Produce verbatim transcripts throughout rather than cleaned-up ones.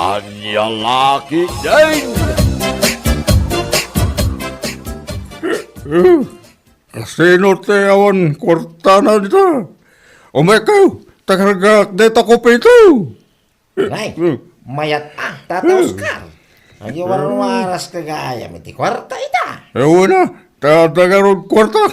Ania la ketdin? Eh, kasino ti awan kuartana dita? Umaykayo, ta kargaak dayta kopita. Ay, mayat a, Tata Oscar. Agyawarwaras ka gayam iti kuarta ita. Eh, wen a, ta adda ngarud kuarta.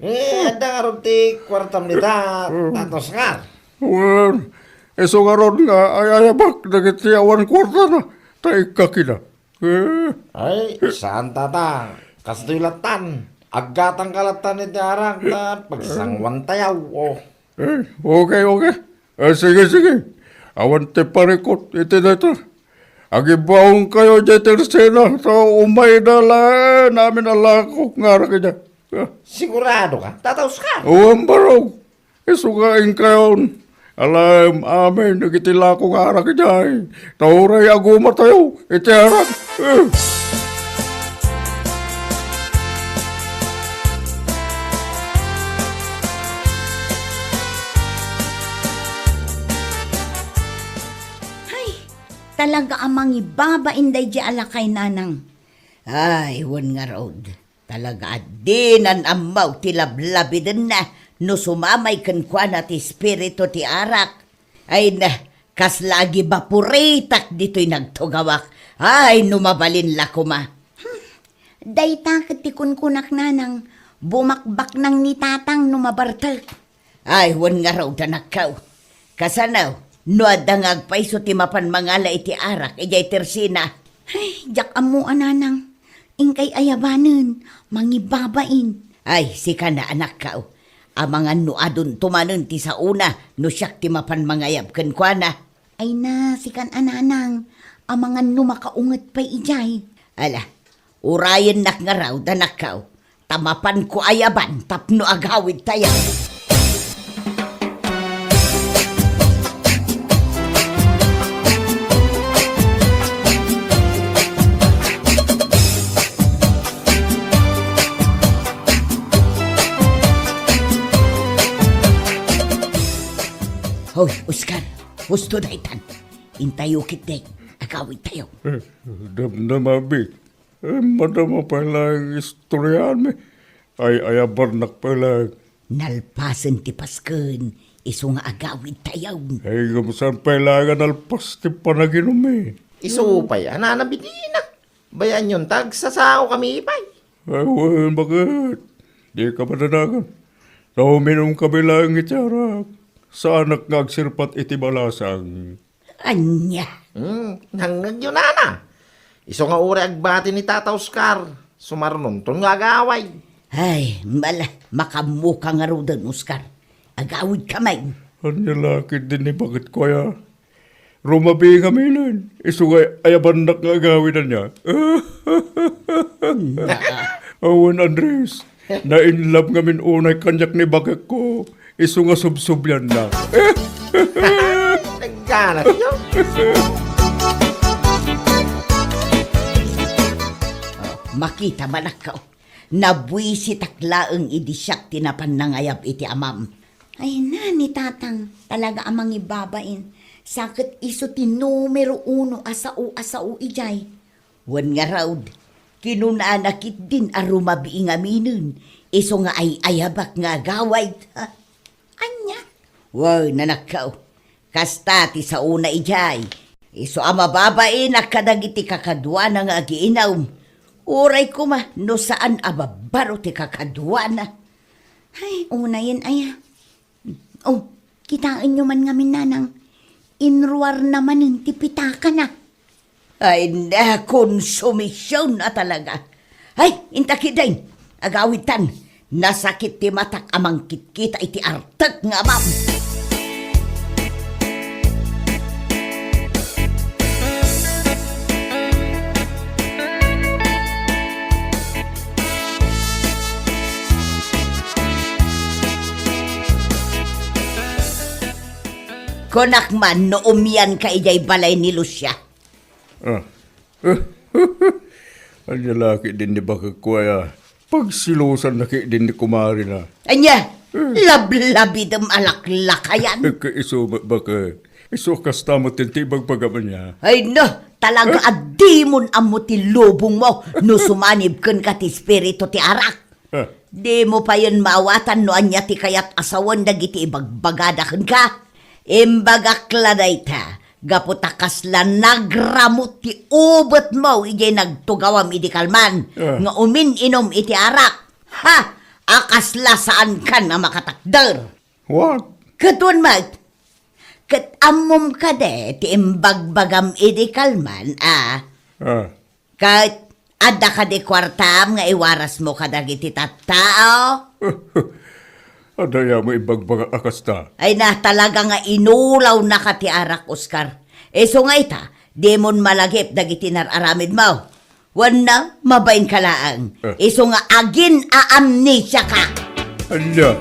Eh, adda ngarud ti kuartam dita, Tata Oscar. Wen, isu ngarud nga ay-ayabak dagiti awan kuartana, ta ikkakida. Eh. Ay, saan, Tata. Kastoy lattan. Aggatangka lattan iti arak, ta pagsanguantayo. Oh. Eh, okay, okay. Eh, sige, sige. Awan ti parikut iti dayta. Agibaonkayo diay tersena, ta umayda laeng amin a lako nga arak idiay. Ah. Sigurado ka, Tata Oscar? Wen, barog. Isu nga inkayon, alaem amin dagiti lako nga arak idiay. Ta uray agumatayo iti arak. Eh. Ay, talaga a mangibabain daydiay a lakay, Nanang. Ay, wen ngarud. Talaga a dinan ammo ti lablabidenna no sumamay kenkuana ti espiritu ti arak. Ay na, kasla agibaporitak ditoy nagtugawak. Ay, no mabalin la koma. Hmm. Dayta ket ti kunkunak, Nanang, bumakbaknang ni Tatang no mabartek. Ay, wen ngarud, anakko. Kasano, no adda nga agpayso ti mapan mangala iti arak idiay tersena? Ay, diak ammo a, Nanang. Inkay ayabanen, mangibabain. Ay, sika na, anakko. Amangan no adunto manen ti saona no siak ti mapan mangayab kenkuana. Ay na, sikan a, Nanang. Amangan no makaunget pay idiay. Ala, urayennak ngarud, anakko. Ta mapanko ayaban tapno agawidtayo. Hoy, Oscar, husto daytan. Intayo ketdi, agawidtayo. Eh, damdama, Bi. Eh, madama pay laeng istoryaanmi. Ay-ayabannak pay laeng. Nalpasen ti Pasken, isu nga agawidtayo. Ay, ngem saan pay laeng a nalpas ti panaginummi? Isu pay a nanabidina. Bayaanyon ta agsasaokami pay. Ay, wen, baket? Dika madanagan. Ta uminumkami laeng iti arak. Saanak nga agsirpat iti balasang. Ania? Hmm, nangngegyo, Nana. Isu nga uray agbati ni Tata Oscar, sumarunonton nga agawid. Ay, mala, makammoka ngaruden, Oscar. Agawidka met. Ania la ketdin ni baketko aya? Rumabii ngaminen, isu nga ayabannak nga agawid ania. Awan, Andres. Na-in love ngamin unay kaniak ni baketko, isu nga subsublianna. Nagganasyo? Oh, makita, anakko. Nabuisitak laeng idi siak ti napan nangayab iti amam. Ay na, ni Tatang, talaga a mangibabain. Sa ket isu ti numero uno a sao a sao idiay. Wen ngarud, kinunana ketdin a rumabii ngaminen, isu nga ay-ayabak nga agawid. Ha? Ania? Wen, anakko, kasta ti saona idiay. Isu a mababainak kadagiti kakaduana nga agiinum. Uray koma no saan a babbaro ti kakaduana. Ay, unayen aya. Oh, kitaenyo man ngamin, Nanang. Inruarna manen ti pitakana. Ay, na, konsumision a talaga. Ay, inta ketdin, agawidtan. Nasakit ti matak a mangkitkita iti artek nga amam. Kunak man no umianka idiay balay ni Lucia. Ah. Ania la ketdin ni baketko aya? Pagselosanna ketdin ni kumarina. Ania? Eh. Lablabidem a laklakayan. Eh, isu met baket. Isu kasta met ti ibagbagam ania. Ay no, talaga a dimon ammo ti lubongmo no sumanib kenka ti espiritu ti arak. Ah. Dimo payen maawatan no ania ti kayat a sawen dagiti ibagbagada kenka. Imbagak la dayta, gapu ta kasla nagramut ti ubetmo idiay nagtugawam idi kalman Ah. nga umin-inom iti arak. Ha! A kasla saankan a makatakder. What? Ket wen met, ket ammom kadi ti imbagbagam idi kalman, a? Ah. Ket adda kadi kuartam nga iwarasmo kadagiti tattao? Adda aya mo ibagbagak a kasta? Ay na, talaga nga inulawnaka ti arak, Oscar. Isu nga ita, dimon malagip dagiti nar-aramidmo. Wenno, mabainka laeng. Eh. Isu nga agin-aamnesiaka. Ania?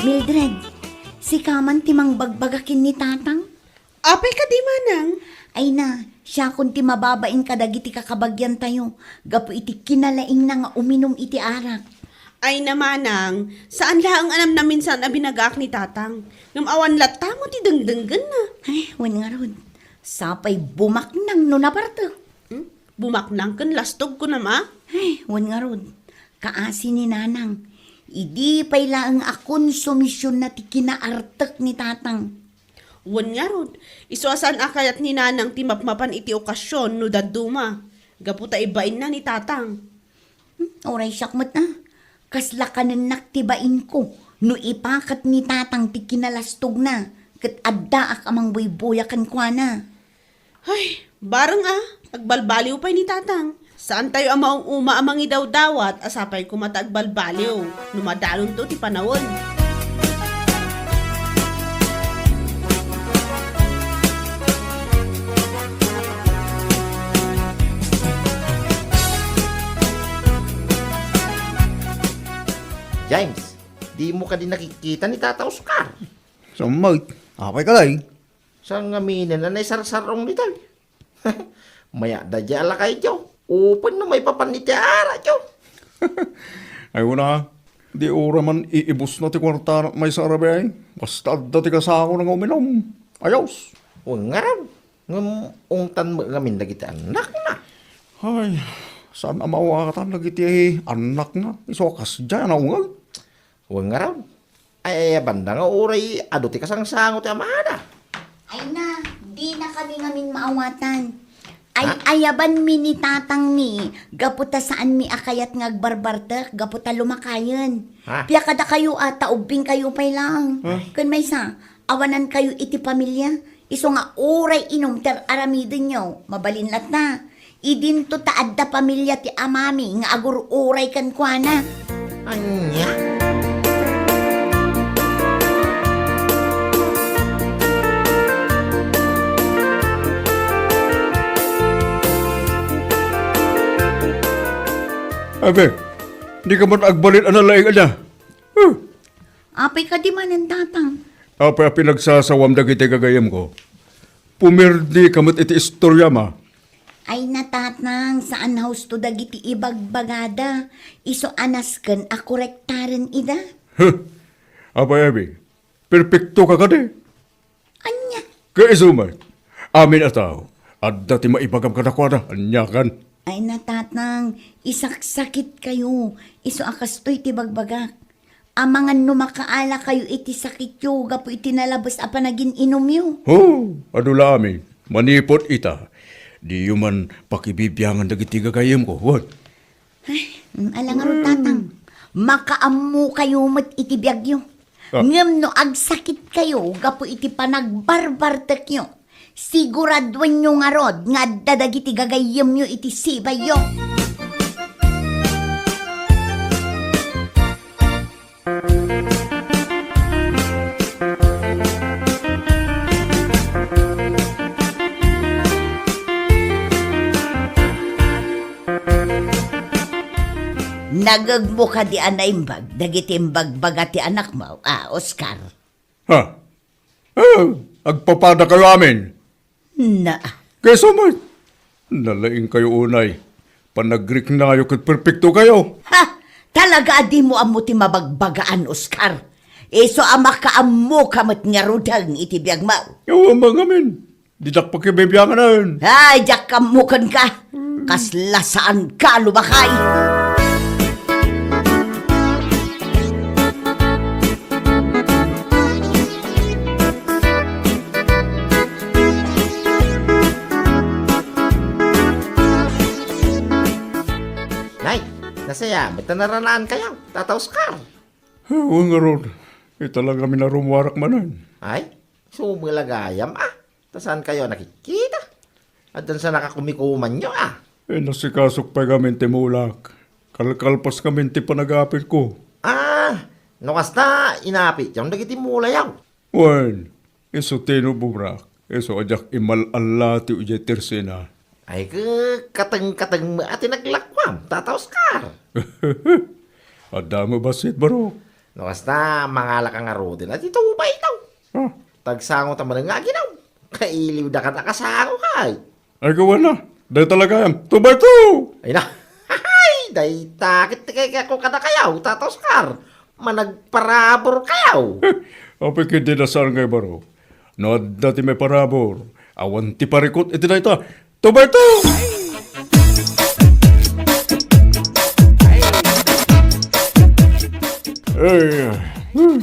Mildred, sika man ti mangbagbaga ken ni Tatang? Apay kadi, manang? Ay na, siakon ti mababain kadagiti kakabagiantayo gapu iti kinalaingna nga uminum iti arak. Ay na, manang, saan laeng a namnaminsan a binagaak ni Tatang. Ngem awan latta mo ti dengdenggenna. Ay, wen ngarud. Sapay bumaknang no nabartek. Hmm? Bumaknang ken lastog kunam a? Ay, wen ngarud. Kaasi ni Nanang. Idi pay laeng a konsumisionna ti kinaartek ni Tatang. Wen ngarud, isu a saan a kayat ni Nanang ti mapmapan iti okasion no dadduma, gapu ta ibainna ni Tatang. Hmm, uray siak met a. Kasla kanennak ti bainko no ipakat ni Tatang ti kinalastogna ket addaak a mangbuybuya kenkuana. Ay, bareng a, agbalbaliw pay ni Tatang. Saantayo a maum-uma a mangidawdawat a sapay koma ta agbalbaliw no madalonto ti panawen. James, dimo kadi nakikita ni Tata Oscar? Sammet, apay kadi? Saan ngaminen a naisarsar-ong ditoy? Mayat da diay a lakayyo. Upen no maipapan iti arakyo. Ay, wen a, di uray man iibusna ti kuartana maysa a rabii. Basta adda ti kasakona nga uminum. Ayos. Wen ngarud, ngem ungtan met ngamin dagiti annakna. Ay, saan a maawatan dagiti annakna. Isu a kasdiay a naungeg. Wen ngarud, ay-ayabanda nga uray adu ti kasangsango ti amada. Ay na, dinakami ngamin maawatan. Ha? Ay-ayabanmi ni Tatangmi, gapu ta saanmi a kayat nga agbarbartek, gapu ta lumakayen. Ha? Pia kadakayo a, ta ubbingkayo pay laeng. Ha? Ken maysa, awanankayo iti pamilia. Isu nga uray inum ti ar-aramidenyo, mabalin latta. Idinto ta adda pamilia ti amami nga agur-uray kenkuana. Ania? Abe, di ka man agbalin a nalaing, ania? Huh. Apay kadi manen, Tatang? Apay a pinagsasawam dagiti gagayyemko? Pumirdi ka met iti istoriam a. Ay na, Tatang, saan a husto dagiti ibagbagada. Isu a nasken a korektaren ida. Huh. Apay, Abby, perpekto ka kadi? Ania? Ket isu met, amin a tao, adda ti maibagam kadakuada, aniakan? Ay na, Tatang, isaksakitkayo, isu a kastoy ti bagbagak. Amangan no makaalakayo iti sakityo gapu iti nalabes a panagin-inumyo. Ho, adu la amin. Manipud ita, diyo man pakibibiangan dagiti gagayyemko, wen? Ay, mm, ala ngarud, Tatang. Makaammokayo met iti biagyo. Ah. Ngem no agsakitkayo gapu iti panagbarbartekyo, siguraduenyo ngarud nga adda dagiti gagayyemyo iti sibayyo. Nagegmo kadi a naimbag dagiti imbagbaga ti anakmo a Oscar? Ha? Ah, agpapadakayo amin? Na. Kaysa met, nalaingkayo unay. Panagriknayo ket perpektokayo. Ha! Talaga a dimo ammo ti mabagbagaan, Oscar. Isu a makaammoka met ngaruden iti biagmo. Awan ngamin. Didak pakibibianganen. Ay, diak ammo kenka. Kasla saanka a lumakay. Nay, nasayaat met ta naranaankayo, Tata Oscar. Wen ngarud, ita la ngamin a rummuarak manen. Ay, sumela gayam, a. Ta saankayo a nakitkita? Addan sanaka kumikumanyo, a. Inasikasok pay ngamin ti mulak. Kalkalpas ngamin ti panagapitko. Ah, no kasta, inapityo dagiti mulayo. Wen, isu ti inubobrak, isu a diak imal-allatiw idiay tersena. Ay, ke, kateng-kateng met ti naglakuam, Tata Oscar. Adda met bassit, Barok. No kasta, mangalaka ngaruden a ti tubaytayo. Ah. Ta agsangota manen nga aginaw. Kailiwda kada kasangokay. Ay, gawana. Dayta la gayam. Tubayto! Ay na. Ay, dayta ket ti kayatko kadakayo, Tata Oscar. Managparaburkayo. Apay ket dina saan ngay, Barok? No adda ti maiparabur, awan ti parikut iti dayta. Tubayto! Ay, hmm.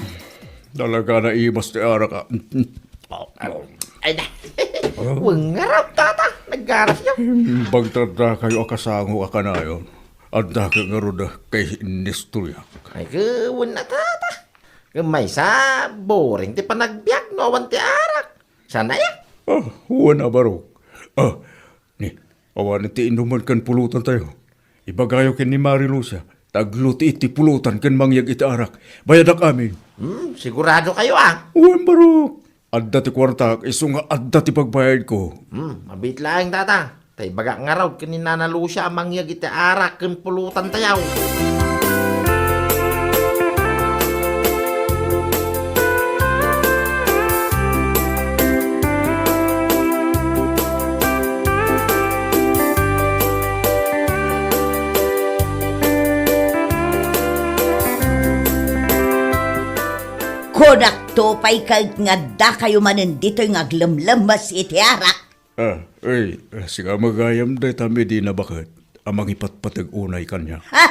Talaga naimas ti arak, a. Ay, na. Wen ngarud, Tata. Naggarasyo. Imbag ta addakayo a kasango a kanayon. Adda ket ngarud a kainistoriak. Ay, ke, wen a, Tata. Ket maysa, boring ti panagbiag no awan ti arak. Saan aya? Ah, wen a, Barok. Ah, ni, awan ti inuman ken pulutantayo. Ibagayo ken ni Mari Lucia, ta agluti iti pulutan ken mangyeg iti arak. Bayadak amin. Hmm, siguradokayo, a? Wen, Barok. Adda ti kuartak, isu nga adda ti pagbayadko. Hmm, mabiit laeng, Tata. Ta ibagak ngarud ken ni Nana Lucia a mangyeg iti arak ken pulutantayo. Kunakto pay ket nga addakayo manen ditoy nga aglemlemmes iti arak. Ah, uy, sika met gayam dayta Medina baket a mangipatpateg unay kaniak. Ha?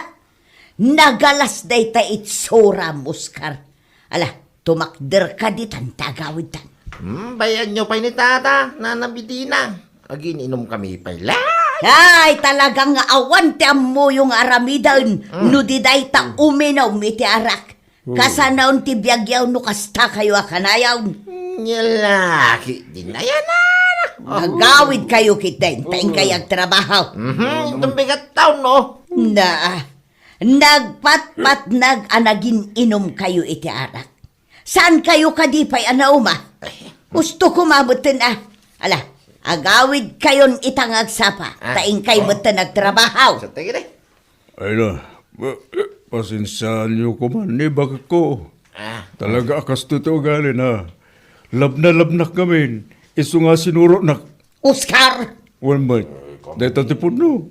Nagalas dayta itsuram, Oscar. Ala, tumakderka ditan ta agawidtan. Hmm, bayaenyo pay ni Tata, Nana Medina. Agin-inumkami pay laeng. Ay, talaga nga awan ti ammoyo nga aramiden. Hmm. No di dayta uminum iti arak. Oh. Kasanayon ti biagyo no kastakayo a kanayon. Nya la ketdin, ayanna. Agawidkayo ketdin, ta inkay agtrabaho. Mhm, inton bigat taon, no? Na, nagpatpatnag a nagin-inumkayo iti arak. Saankayo kadi pay a nauma? Husto koma metten a. Ala, agawidkayon ita nga agsapa, ta inkay metten agtrabaho. Sa tigre. Ay na, pasensiaanyo koma ni baketko. Ah. Talaga a kastoy ti ugalina. Labnalabnak ngamin, isu nga sinurotnak. Oscar! Wen met, dayta ti pudno.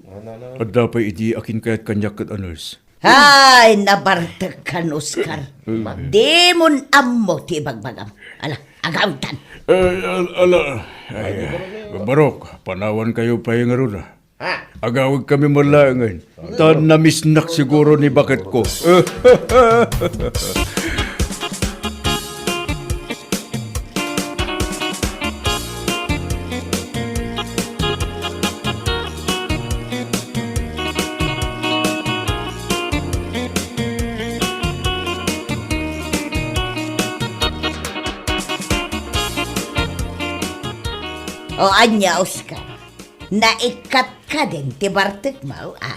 Adda pay idi a kinkayat kaniak ket a nurse. Ay, nabartekkan, Oscar. Dimon ammo ti ibagbagam. Ala, agawidtan. Ay, al-, ala. Ay, Barok, panawankayo pay ngarud, a. Ha? Agawidkami met laengen. Ta namisnak siguro ni baketko. O ania, Oscar? Naikkat kadin ti bartekmo, a?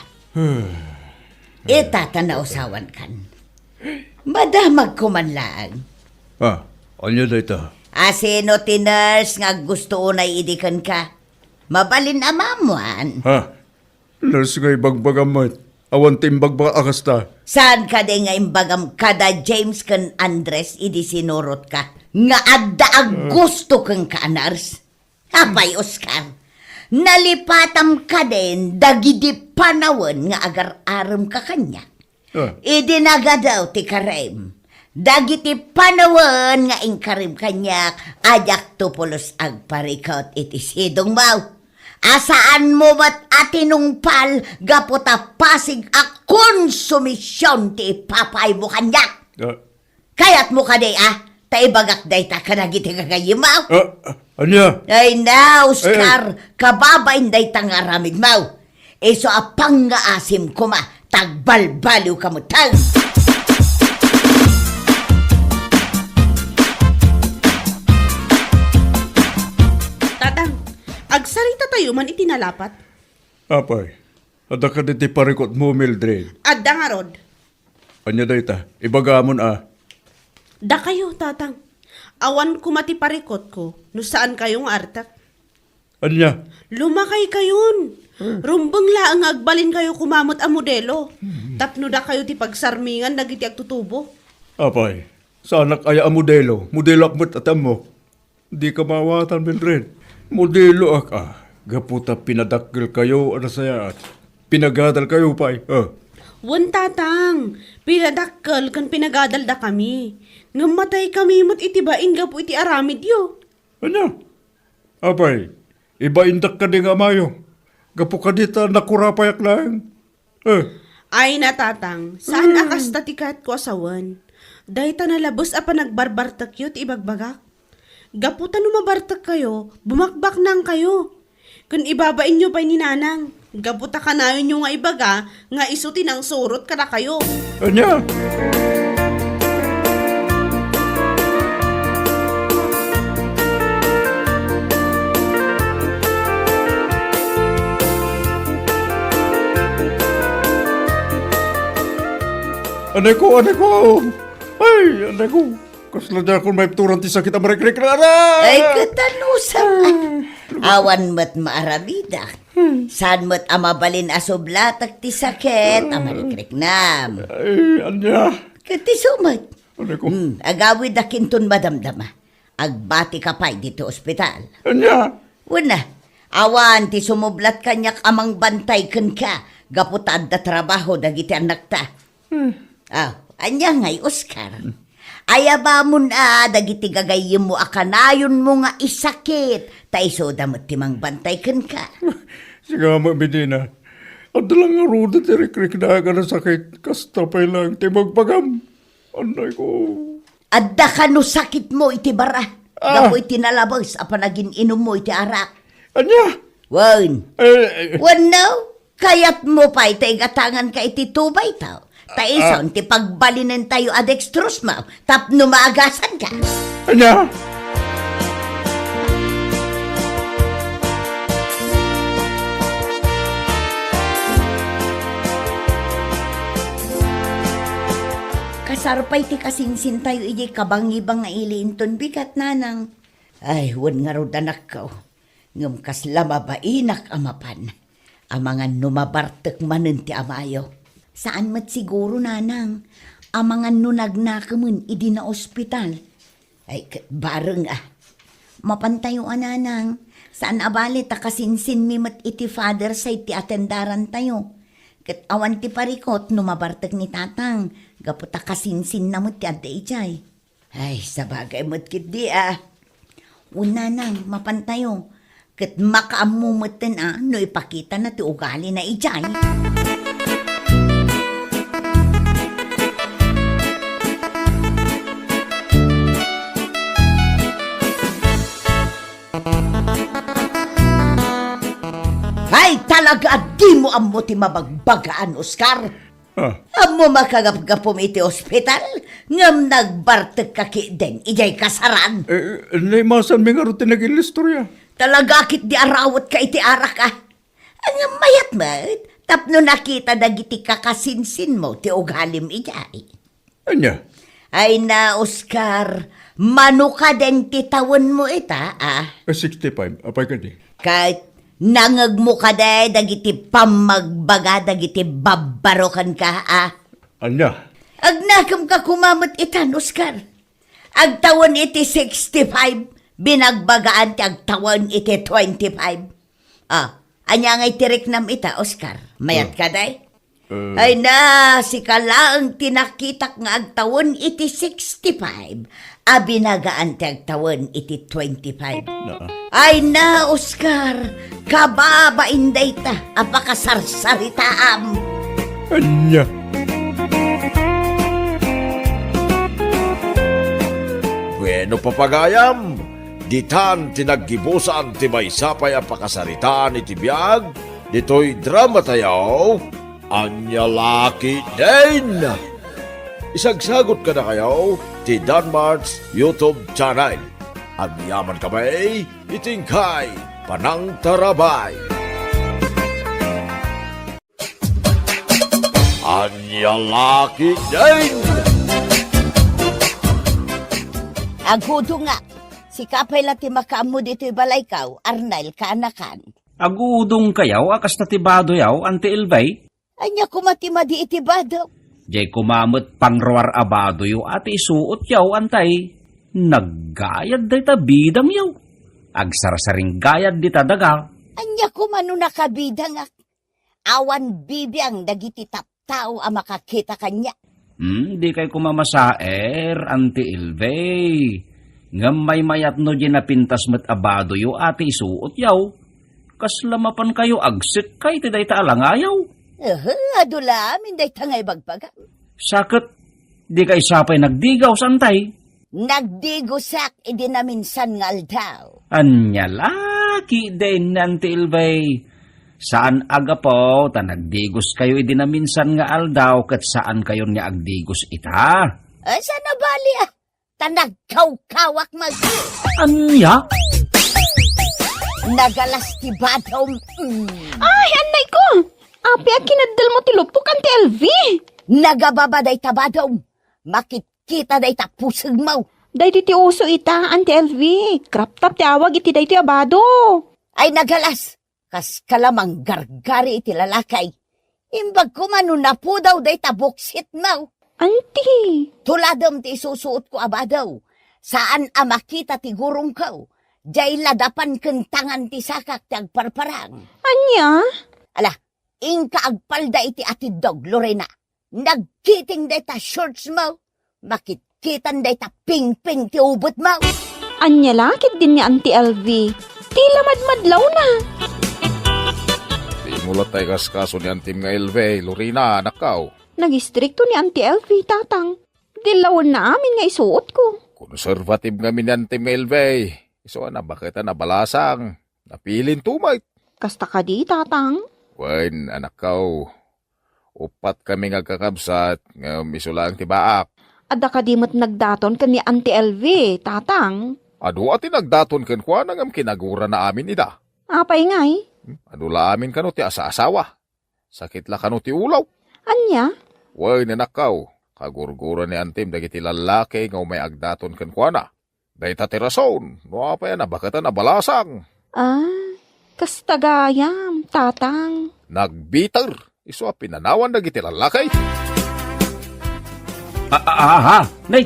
Ita ta nausawankan. Madamagko man laeng. Ah, ania dayta? A sino ti nurse nga aggusto unay idi kenka? Mabalin a maammuan. Ha? Nurse nga ibagbagam met. Awan ti imbagbaga a kasta. Saan kadi nga imbagam kada James ken Andres idi sinurotka nga adda aggusto kenka a nurse? Apay, Oscar, Nalipatam kadin dagidi panawen nga agar-aremka kaniak. Ah. Idi nagadaw ti karim, dagiti panawen nga inkarim kaniak, a diakto pulos agparikut iti sidongmo. A saanmo met a tinungpal gapu ta pasig a konsumision ti ipapaymo kaniak. Ah. Kayatmo kadi, a? Ta ibagak dayta kadagiti gagayyemmo. Ah, ah, ania? Ay na, Oscar, Ay, ay. Kababain dayta nga aramidmo. Isu a pangngaasim koma, ta agbalbaliwka metten. Tatang, agsarita tayo man iti nalapat. Apay, adda kadi ti parikutmo, Mildred? Adda ngarud. Ania dayta? Ibagamon a. Dakayo, Tatang. Awan koma ti parikutko no saan kayo nga artek. Ania? Lumakay kayon. Hmm. Rumbeng laeng nga agbalin kayo koma met a modelo. Hmm. Tapno dakayo ti pagsarmingan dagiti agtutubo. Apay, saanak aya a modelo? Modeloak met a ti ammok. Dika maawatan, Mildred. Modeloak a, gapu ta pinadakkelkayo a nasayaat. Pinagadalkayo pay, a. Wen, Tatang, pinadakkel ken pinagadaldakami. Ngem mataykami met iti bain gapu iti aramidyo. Ania? Apay, ibaindak kadi nga amayo. Gapu kadi ta nakurapayak laeng. Eh. Ay na, Tatang, saan a kasta ti kayatko a sawen. Dayta nalabes a panagbarbartekyo ti ibagbagak. Gapu ta no mabartekkayo, bumakbaknangkayo. Ken ibabainyo pay ni Nanang. Gapu ta kanayonyo nga ibaga nga isu ti nangsurot kadakayo. Ania? Aneko, aneko! Ay, aneko! Kasla diakon maipturan ti sakit a marikriknam. Ay, katanusan. Awan met maaramidak. Saan met a mabalin a sublatek ti sakit a marikriknam. Ay, ania? Ket isu met. Aneko? Hmm, agawidak inton madamdama. Agbatika pay ditoy ospital. Ania? Wen a, awan ti sumublat kaniak a mangbantay kenka gapu ta adda trabaho dagiti annakta. Hmm. Ah, ania ngay, Oscar? Ayabamon a dagiti gagayyemmo a kanayonmo nga isakit, ta isuda met ti mangbantay kenka. Sika met, Medina. Adda la ngaruden ti rikriknak a nasakit, kasta pay laeng ti ibagbagam. Anay ko. Adda kano sakitmo iti bara, ah, gapu iti nalabes a panagin-inummo iti arak. Ania? Wen. Eh, eh. Wenno, kayatmo pay ta igatanganka iti tubaytayo. Ta, ah, ison ti pagbalinentayo a dextrose mo tapno maagasanka. Ania? Kasar pay ti kasinsintayo idiay kabangibang nga ili inton bigat, Nanang. Ay, wen ngarud, anakko. Ngem kasla mabainak a mapan. Amangan no mabartek manen ti amayo. Saan met siguro, Nanang. Amangan no nagnakemen idi naospital. Ay, ket bareng a. Mapantayo a, Nanang. Saan a bale ta kasinsinmi met iti father side ti atendarantayo. Ket awan ti parikut no mabartek ni Tatang, gapu ta kasinsinna met ti adda idiay. Ay, sabagay met ketdi a. Wen, Nanang, mapantayo. Ket makaammo metten a no ipakitana ti ugalina idiay. Ay, talaga a dimo ammo ti mabagbagaan, Oscar. Ah. Ammom a kagapgapum iti ospital, ngem nagbartekka ketdin idiay kasaran. Eh, naimasanmi ngarud ti nagin-istoria. Talaga ketdi a rawetka iti arak a. Ngem mayat met, tapno nakita dagiti kakasinsinmo ti ugalim idiay. Ania? Ay na, Oscar, mano kadin ti tawenmo ita, a? Eh, sixty-five. Apay kadi? Ket nangegmo kadi dagiti pammagbaga dagiti babbarokenka, a? Ania? Agnakemka koma met itan, Oscar. Agtawen iti sixty-five, binagbagaan ti agtawen iti twenty-five. Ah, ania ngay ti riknam ita, Oscar? Mayat ka, day? Eh. Ay na, sika laeng ti nakitak nga agtawen iti sixty-five, a binagaan ti agtawen iti twenty-five. Naa. Ay na, Oscar, kababain dayta a pakasarsaritaam. Ania? Bueno, papagayam, ditan ti naggibusan ti maysa pay a pakasaritaan iti biag ditoy dramatayo. Ania la ketdin? Isagsagot kadakayo ti Danmart's YouTube channel. Agyamankami iti inkay panangtarabay. Ania la ketdin? Agudongak. Sika pay la ti makaammo ditoy balaykaw, Arnel, kaanakan. Agudongkayo a kasta ti badoyo, Auntie Elvie? Ania koma ti madi iti bado? Diay koma met pangruar a badoyo a ti isuotyo, Antay. Naggayad dayta bidangyo. Agsarsaringgayad dita daga. Ania koma no nakabidangak? Awan bibiang dagiti tattao a makakita kaniak. Hmm, dikay koma masaer, Auntie Elvie. Ngem maymayat no diay napintas met a badoyo a ti isuotyo. Kasla mapankayo agsekkay ti dayta a langayaw? Ehe, adu la amin dayta nga ibagbagam. Sa ket, dikay sapay nagdigos, Antay? Nagdigosak idi naminsan nga aldaw. Ania la ketdin, Auntie Elvie? Saan a gapu ta nagdigoskayo idi naminsan nga aldaw ket saankayon nga agdigos ita? Ay, saan a bali, ah? Ta nagkawkawak met. Ania? Nagalas ti badom. Mm. Ay, annay ko! Apay a kinaddelmo ti lupok, Auntie Elvie? Nagababa dayta badom. Makitkita dayta pusegmo. Daytoy ti uso ita, Auntie Elvie. Crop top ti awag iti daytoy a bado. Ay, nagalas. Kaska la manggargari iti lalaki. Imbag koma no napudaw dayta buksitmo. Auntie. Tuladem ti isusuotko a bado. Saan a makita ti gurongko. Diay ladapan ken tangan ti sakak ti agparparang. Ania? Ala, inka agpalda iti atiddog, Lorena. Nagkiting dayta shortsmo. Makitkitan dayta pingping ti ubetmo. Ania la ketdin ni Auntie Elvie? Ti la madmadlawna. Dimo latta ikaskaso ni antim nga Elvie, Lorena, anakko. Nagistrikto ni Auntie Elvie, tatang. Dillawenna amin nga isuotko. Konserbatib ngamin ni antim nga Elvie. Isu a nabaket a nabalasang. Napilinto met. Kasta kadi, tatang? Wen, anakko. Uppat kami nga agkakabsat, ngem isu laeng ti baak. Adda kadi met nagdaton ken ni Auntie Elvie, tatang? Adu a ti nagdaton kenkuana ngem kinagurana amin ida. Apay ngay? Hmm, adu la amin kano ti asaasawa. Sakit la kano ti ulo. Ania? Wen, anakko, kagurgura ni antim dagiti lallaki nga umay agdaton kenkuana. Dayta ti rason no apay a nabaket a nabalasang. Ah, kasta gayam, tatang. Nagbiter, isu a pinanawan dagiti lallaki. Ah, ah, ah, ah, nay,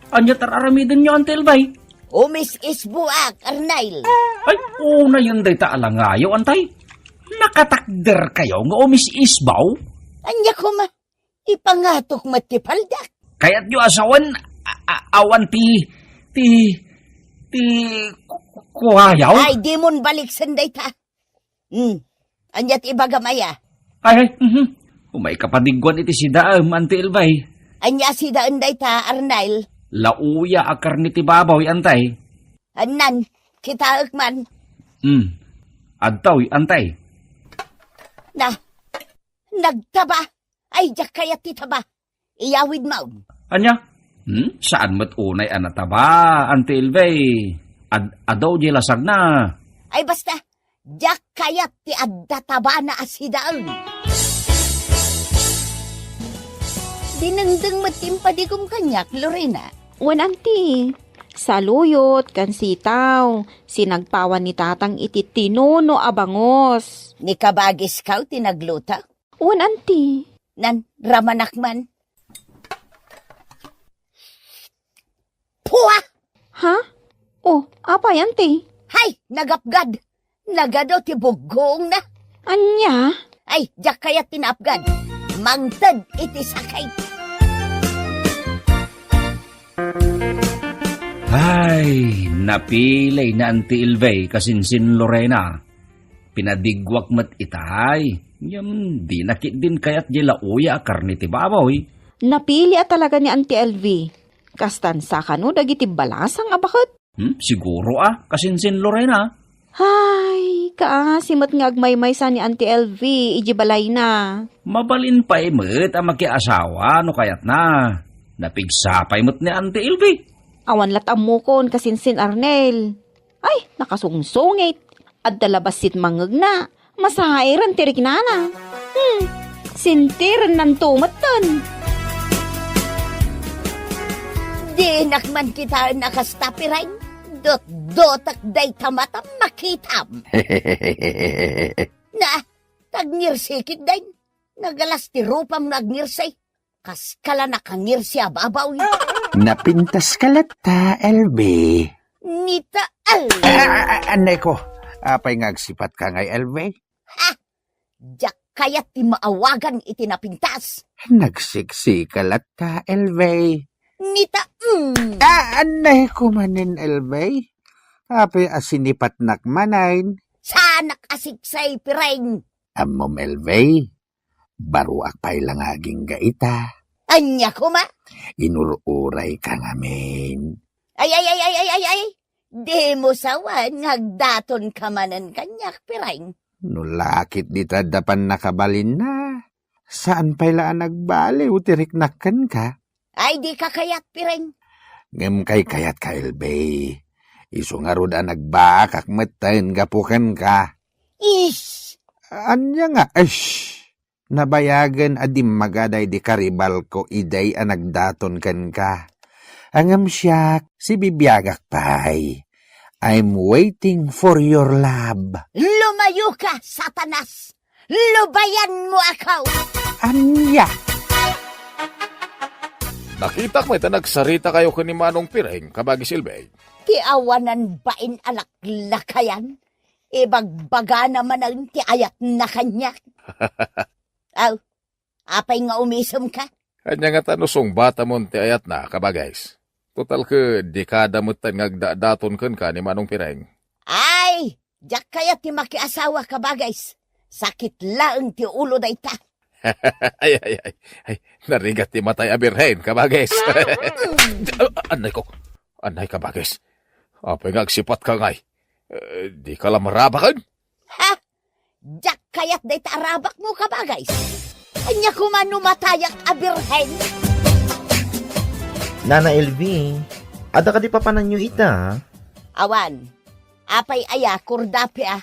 ania ti ar-aramidenyo, Auntie Elvie? Umis-isboak, Arnel. Ay, unayen dayta a langayo, Antay. Nakatakderkayo nga umis-isbo? Ania koma? Ipangatok met ti paldak. Kayatyo a sawen, a-, a-, awan ti, ti, ti ku-, ku-, kuayaw? Ay, dimon baliksen dayta. Hmm. Ania ti ibagam aya? Ay, ay, mhm. Umay kapadigguan iti sidaem, Auntie Elvie. Ania sidaen dayta, Arnel? Lauya a karne ti baboy, Antay. Annan, kitaek man. Hmm. Adtoy, Antay. Na, nagtaba. Ay, diak kayat ti taba. Iyawidmo. Ania? Hmm? Saan met unay a nataba, Auntie Elvie? Ad-, adu diay lasagna. Ay, basta, diak kayat ti adda tabana a sidaen. Dinengdeng met ti impadigom kaniak, Lorena. Wen, Auntie, saluyot ken sitaw, sinagpawan ni tatang iti tinuno a bangus. Ni kabagiskaw ti nagluto? Wen, Auntie. Nan, ramanak man. Pua! Ha? Oh, apay, Auntie? Hay, nagapgad! Nagadu ti buggongna. Ania? Ay, diak kayat ti naapgan. Mangted iti sakit. Ay, napili ni Auntie Elvie kasinsin Lorena. Pinadigguak met itay. Ngem, di na ketdin kayat diay laoya a karne ti baboy. Napili a talaga ni Auntie Elvie. Kastan sa kano dagiti balasang a baket? Hmm, siguro a, kasinsin Lorena. Ay, kaasi met nga agmaymaysa ni Auntie Elvie iji balayna. Mabalin pay met a makiasawa no kayatna. Napigsa pay met ni Auntie Elvie. Awan la't ammokon kasinsin Arnel. Ay, nakasungsungit. Adda la bassit mangngegna. Masairen ti riknana. Hmm, sintiren nanto metten. Dinak man kitaen a kasta, Pireng. Dotdotek dayta matam makitam. Na, tagngirsikit dayn. Nagalas ti rupam nga agngirsay. Kaskala nakangirsi a babaw. Napintaska latta, Elvie. Nita, al- Ah, ah, ah, anay ko. Apay nga agsipatka ngay, Elvie? Ha? Diak kayat ti maawagan iti napintas. Nagsiksika latta, Elvie. Nita, mm. Ah, anay ko manen, Elvie. Apay a sinipatnak manen? Saanak a siksay, Pireng. Ammom, Elvie. Baruak pay la nga agingga ita. Ania koma? Inur-urayka ngamin. Ay, ay, ay, ay, ay, ay, ay. Dimo sawen nga agdatonka manen kaniak, Pireng. No lakit dita adda pannakabalinna, saan pay la a nagbaliw ti riknak kenka? Ay, dika kayat, Pireng. Ngem kaykayatka, Elvie. Isu ngarud a nagbaakak metten gapu kenka. Ish! Ania nga, ish? Nabayagen a dimmaga daydi karibalko idiay a nagdaton kenka. Ngem siak, sibibiagak pay. I'm waiting for your love. Lumayoka, Satanas! Lubayanmo ako! Ania? Nakitak met a nagsaritakayo ken ni Manong Pireng, kabagis Elvie. Ti awanan bain a laklakayan, ibagbagana manen ti ayatna kaniak. Aw, apay nga umisemka? Ania ngata no sungbatamon ti ayatna, kabagis? Total ket dekada metten nga agdadaton kenka ni Manong Pireng. Ay, diak kayat ti makiasawa, kabagis. Sakit laeng ti ulo dayta. Ay, ay, ay, ay, narigat ti matay a birhen, kabagis. Ah, anay ko. Anay, kabagis. Apay nga agsipatka ngay? Eh, dika la marabaken? Ha? Diak kayat dayta a rabakmo, kabagis. Ania koma no matayak a birhen? Nana Elvie, adda kadi papananyo ita? Awan. Apay aya, Kordapia?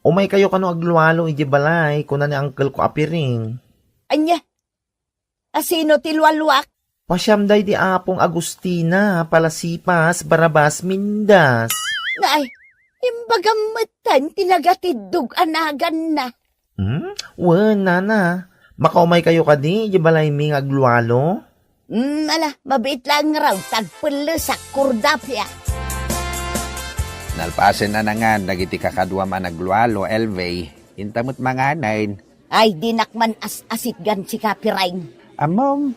Umaykayo kano aglualo iti balay, kuna ni angkelko a Pireng. Ania? A sino ti lualuak? Pasiam daydi Apong Agustina, Palasipas, Barabas, Mindas. Nay, imbagam metten ti nagatiddog a naganna. Hmm? Wen, nana. Makaumaykayo kadi iti balaymi nga aglualo? Hmm, ala, mabiit laeng ngarud, tagpellesak, Kordapia. Nalpasen a nangan dagiti kakaduam a naglualo, Elvie. Inta met manganen. Ay, dinak man as-asitgan sika, Pireng. Ammom,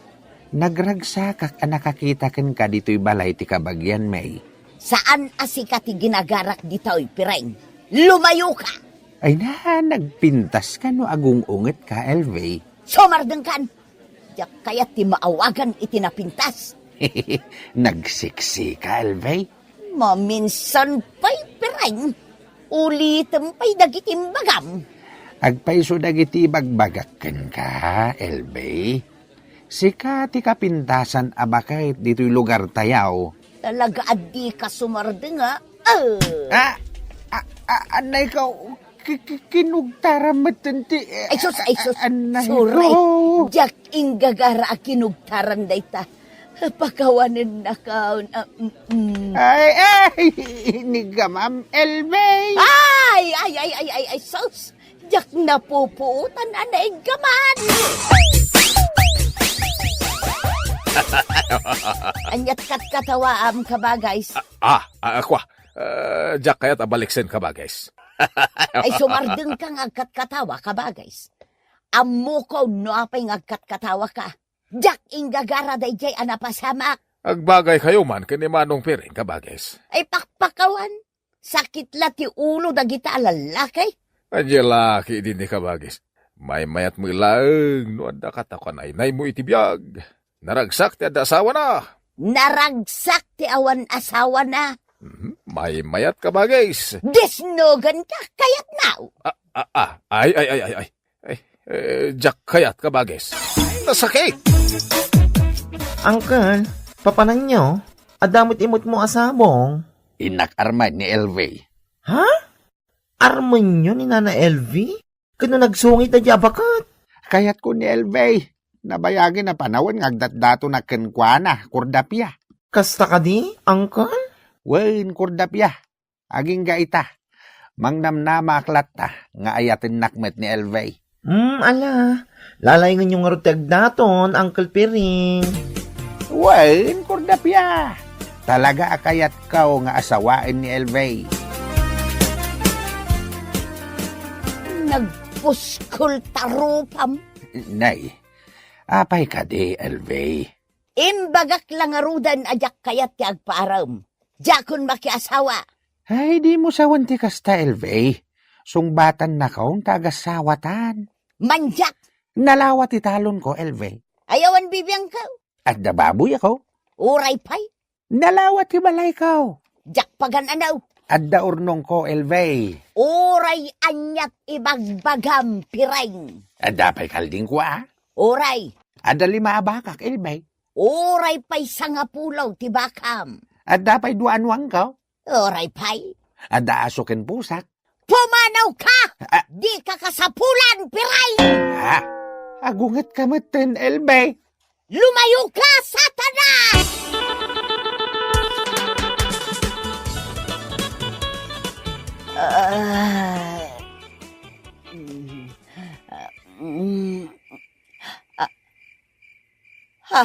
nagragsakak a nakakita kenka ditoy balay ti kabagianmi. Saan a sika ti ginagarak ditoy, Pireng. Lumayoka! Ay na, nagpintaska no agung-ungetka, Elvie. Sumardengkan! Diak kayat ti maawagan iti napintas. Nagsiksika, Elvie. Maminsan pay, Pireng. Ulitem pay dagiti imbagam. Agpayso dagiti ibagbagak kenka, Elvie. Sika ti kapintasan a baket ditoy lugartayo. Talaga a dika sumardeng, a? Ah! Ah, ah, ah, anay ko, ki-, ki-, kinugtaram metten ti, eh, Ay, sus, ay, sus. Anay Sorry. Ko. Diak inggagara a kinugtaran dayta. Pakawanennaka, ah, mm, mm. Ay, ay, inigamam, Elvie. Ay, ay, ay, ay, ay, ay, sus. Diak napupuotan a naiggaman. Aniat katkatawaam, kabagis? Ah, ah, ah, kua. Ah, diak kayat a baliksen, kabagis. Ay, sumardengka nga agkatkatawa, kabages. Ammokon no apay nga agkatkatawaka. Diak inggagara daydiay a napasamak. Agbagaykayo man ken ni Manong Piring, kabages. Ay, pakpakawan. Sakit la ti ulo dagita a lallaki. Ania la ketdi ni, kabages. Maymayat met laeng no adda katakuanaynaymo iti biag. Naragsak ti adda asawana. Naragsak ti awan asawana. Mhm. Maymayat, kabages. Disnoganka, kayatmo. Ah, ah, ah. Ay, ay, ay, ay, ay. Ay, eh, diak kayat, kabages. Nasakit! Uncle, papananyo? Adda met imutmo a sabong? Innak armen ni Elvie. Ha? Armenyo ni Nana Elvie? Ken no nagsungit daydiay a baket? Kayatko ni Elvie. Nabayagen a panawen nga agdatdatonak kenkuana, kordapia. Kasta kadi, Uncle? Wen, kordapia. Agingga ita. Mangnamnamaak latta nga ayatennak met ni Elvie. Hmm, ala. Lalaingenyo ngarud ti agdaton, Uncle Piring. Wen, kordapia. Talaga a kayatko nga asawaen ni Elvie. Nagpuskol ta rupam. Nay, apay kadi, Elvie? Imbagak la ngaruden a diak kayat ti agpaarem. Diakon makiasawa. Ay, dimo sawen ti kasta, Elvie. Sungbatannakon ta agasawatan. Mandiak. Nalawa ti talonko, Elvie. Ay, awan bibiangko. Adda baboyko. Uray pay. Nalawa ti balayko. Diak pagan-anaw. Adda urnongko, Elvie. Uray aniat ibagbagam, Piring. Adda pay kaldingko, a? Uray. Adda lima a bakak, Elvie. Uray pay sangapulo ti bakam. Adda pay dua a nuangko. Uray pay. Adda aso ken pusak. Pumanawka! Ah. Dika kasapulan, Piring! Ha? Agungetka metten, Elvie. Lumayoka, Satanas! Ah. Mm. Ah, mm. Ah. Ha?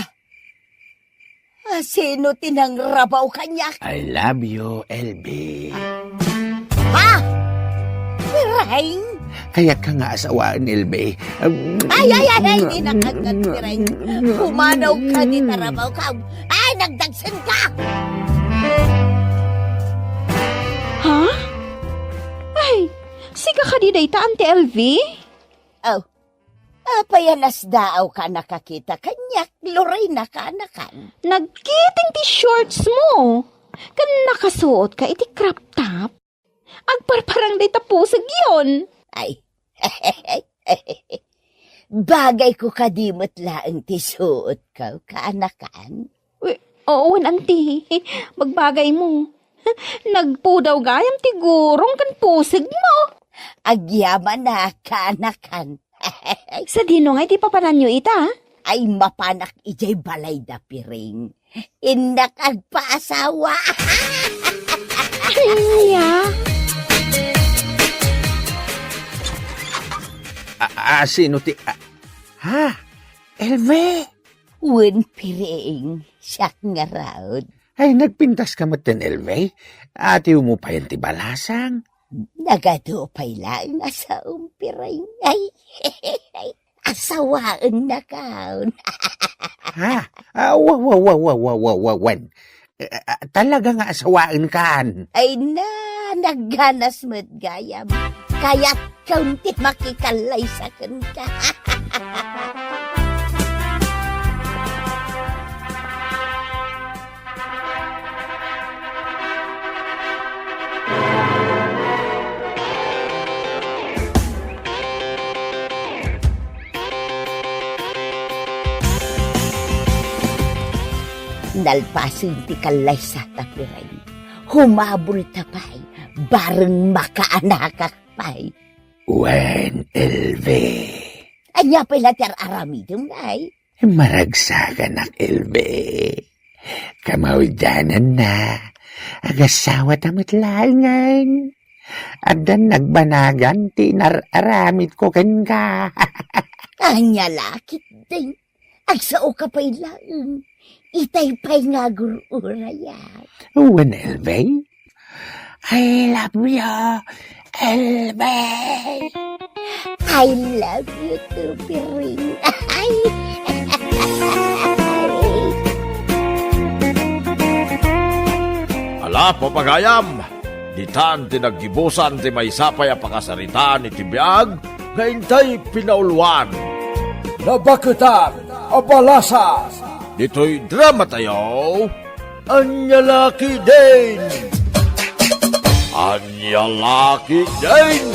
Ah, sino ti nangrabaw kaniak? I love you, Elvie. Ha? Piring? Kayatka nga asawaen, Elvie. Ay, ay, ay, ay, di na kagad, Piring. Pumanawka, di tarabaw ka. Ay, nagdagsenka! Ha? Ay, sika kadi dayta, Auntie Elvie? Oh, apay a nasdaawka a nakakita kaniak, Lorena, kaanakan? Nagkiting ti shorts mo, ken nakasuotka iti crop top. Agparparang dayta pusegyon. Ay. Bagayko kadi met laeng ti suotko, kaanakan? Wi-, oo, wen, Auntie. Bagbagaymo. Nagpudaw gayam ti gurong ken pusegmo. Agyamanak, kaanakan. Sadino ngay ti papananyo ita? Ay, mapanak idiay balayda, Piring. Innak agpaasawa. Ania? A, a, sino ti, a, ha? Elvie? Wen, Piring, siak ngarud. Ay, nagpintaska metten, Elvie? Atiwmo payen ti balasang? Nagadu pay laeng a saom, Piring. Ay, asawaennakon. Ha? Ah, wa, wa, wa, wa, wa, wa, wa, wen. Eh, ah, talaga nga asawaenkan. Ay na, nagganas met gayam. Kayatkon ti makikallaysa kenka. Nalpasen ti kallaysata, Piring. Humabol ta pay, bareng makaanakak pay. Wen, Elvie. Ania pay la ti ar-aramidem, nay? Maragsakanak, Elvie. Kamaudiananna, agasawata met laengen. Addan nagbanagan ti inar-aramidko kenka. Ania la ketdin? Agsaoka pay laeng. Itay pay nga agur-urayak. Wen, Elvie? I love you. Elvin! I love you too, Piring. Ay! Ala, papagayam! Ditan ti naggibusan ti maysa pay a pakasaritaan iti biag nga intay pinauluan. Nabaketan a balasang. Ditoy drama tayo, Ania La Ketdin! Ania La Ketdin!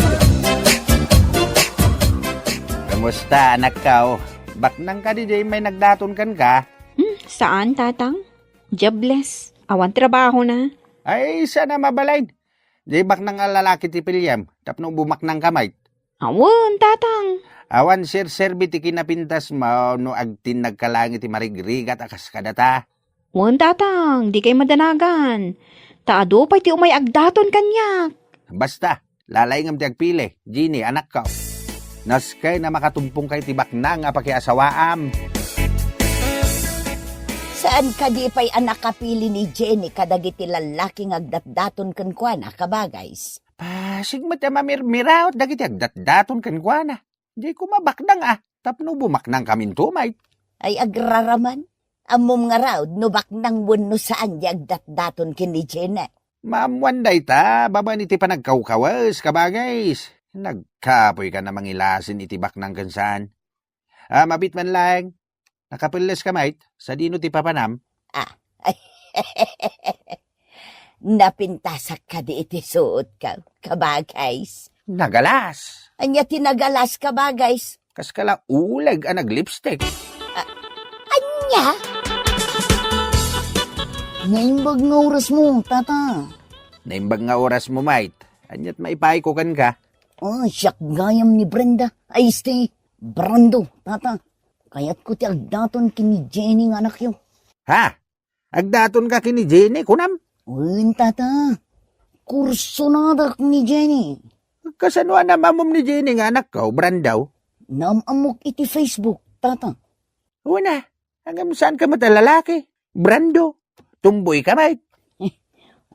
Kumusta, anakko? Baknang kadi diay may nagdaton kenka? Hmm, saan, Tatang. Jobless. Awan trabahona. Ay, saan a mabalin. Diay baknang a lalaki ti piliem, tapno bumaknangka met. Awan, Tatang. Awan serserbi ti kinapintasmo no agtinnagka laeng iti marigrigat a kas kadata. Wen, Tatang, dikay madanagan. Ta adu pay ti umay agdaton kaniak. Basta, lalaingem ti agpili, Jenny, anakko. Nasken a makatumpongka iti baknang a pakiasawaam. Saan kadi pay a nakapili ni Jenny kadagiti lallaki nga agdatdaton kenkuana, kabagays? Pasig met a mamirmiraot dagiti agdatdaton kenkuana. Diay koma baknang a, tapno bumaknangkaminto met. Ay, agraraman. Ammom ngarud no baknang wenno saan diay agdatdaton ken ni Jenny. Maammoan dayta, babaen iti panagkawkawes, kabagays. Nagkapoykan a mangilasin iti baknang ken saan. Ah, mabiit man laeng. Nakapelleska met, sadino ti papanam? Ah. Napintasak kadi iti suotko, kabagays. Nagalas. Ania ti nagalas, kabagays? Kas kala uleg a naglipstick. Ah, ania? Naimbag nga orasmo, Tata. Naimbag nga orasmo, met. Aniat maipayko kenka? Ah, siak gayam ni Brenda. Ay, este, Brando, Tata. Kayatko ti agdaton ken ni Jenny nga anakyo. Ha? Agdatonka ken ni Jenny, kunam? Wen, Tata. Kursonadak ni Jenny. Kasano a naam-ammom ni Jenny nga anakko, Brando? Naam-ammok iti Facebook, Tata. Wen a, ngem saanka met a lalaki, Brando. Tomboyka met.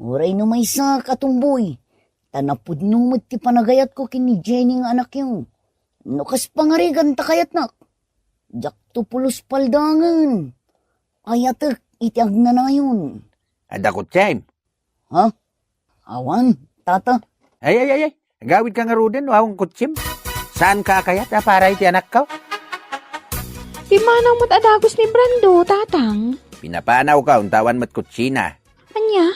Uray no maysaak a tomboy, ta napudno met ti panagayatko ken ni Jenny nga anakyo. No kas pangarigan ta kayatnak, diakto pulos paldangen. Ayatek iti agnanayon. Adda kotsiem? Ha? Awan, Tata. Ay, ay, ay, ay. Agawidka ngaruden no awan kotsiem. Saanka a kayat a para iti anakko? Pimmanaw met a dagus ni Brando, Tatang. Pinapanawka, unta awan met kotsiena. Ania?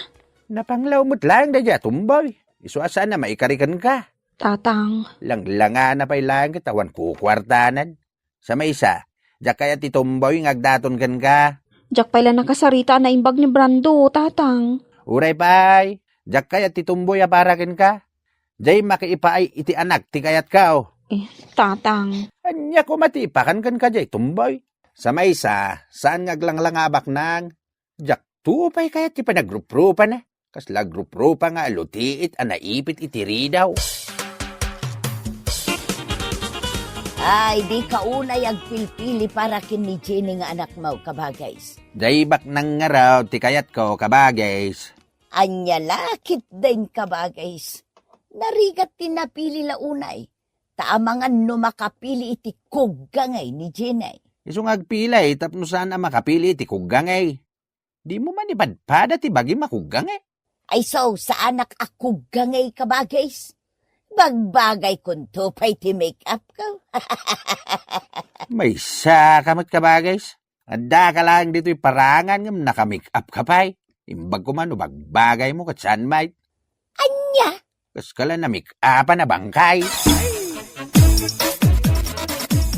Napanglaw met laeng daydiay a tomboy. Isu a saan a maikari kenka. Tatang. Langlangana pay laeng ket awan kukuartanan. Sa maysa, diak kayat ti tomboy nga agdaton kenka. Diak pay la nakasarita a naimbag ni Brando, Tatang. Uray pay, diak kayat ti tomboy a para kenka. Diay makiipaay iti anak ti kayatko. Eh, Tatang. Ania koma ti ipakan kenka diay tomboy? Sa maysa, saan nga aglanglanga a baknang? Diakto pay kayat ti panagruprupana. Kasla agrupropa nga alutiit a naipit iti ridaw. Ay, dika unay agpilpili para ken ni Jenny nga anakmo, kabagays. Diay baknang ngarud ti kayatko, kabagays. Ania la ketdin, kabagays? Narigat ti napili la unay. Ta amangan no makapili iti kuggangay ni Jenny. Isu nga agpili tapno saan a makapili iti kuggangay. Dimo man ipadpada ti bagim a kuggangay? Ay, so, saanak a kuggangay, kabagays. Bagbagaykonto pay ti make-upko. Maysaka met, kabagays. Addaka laeng ditoy parangan ngem naka-make-upka pay. Imbag koma no bagbagaymo ket saan met. Ania? Kas kala namik-apan a bangkay.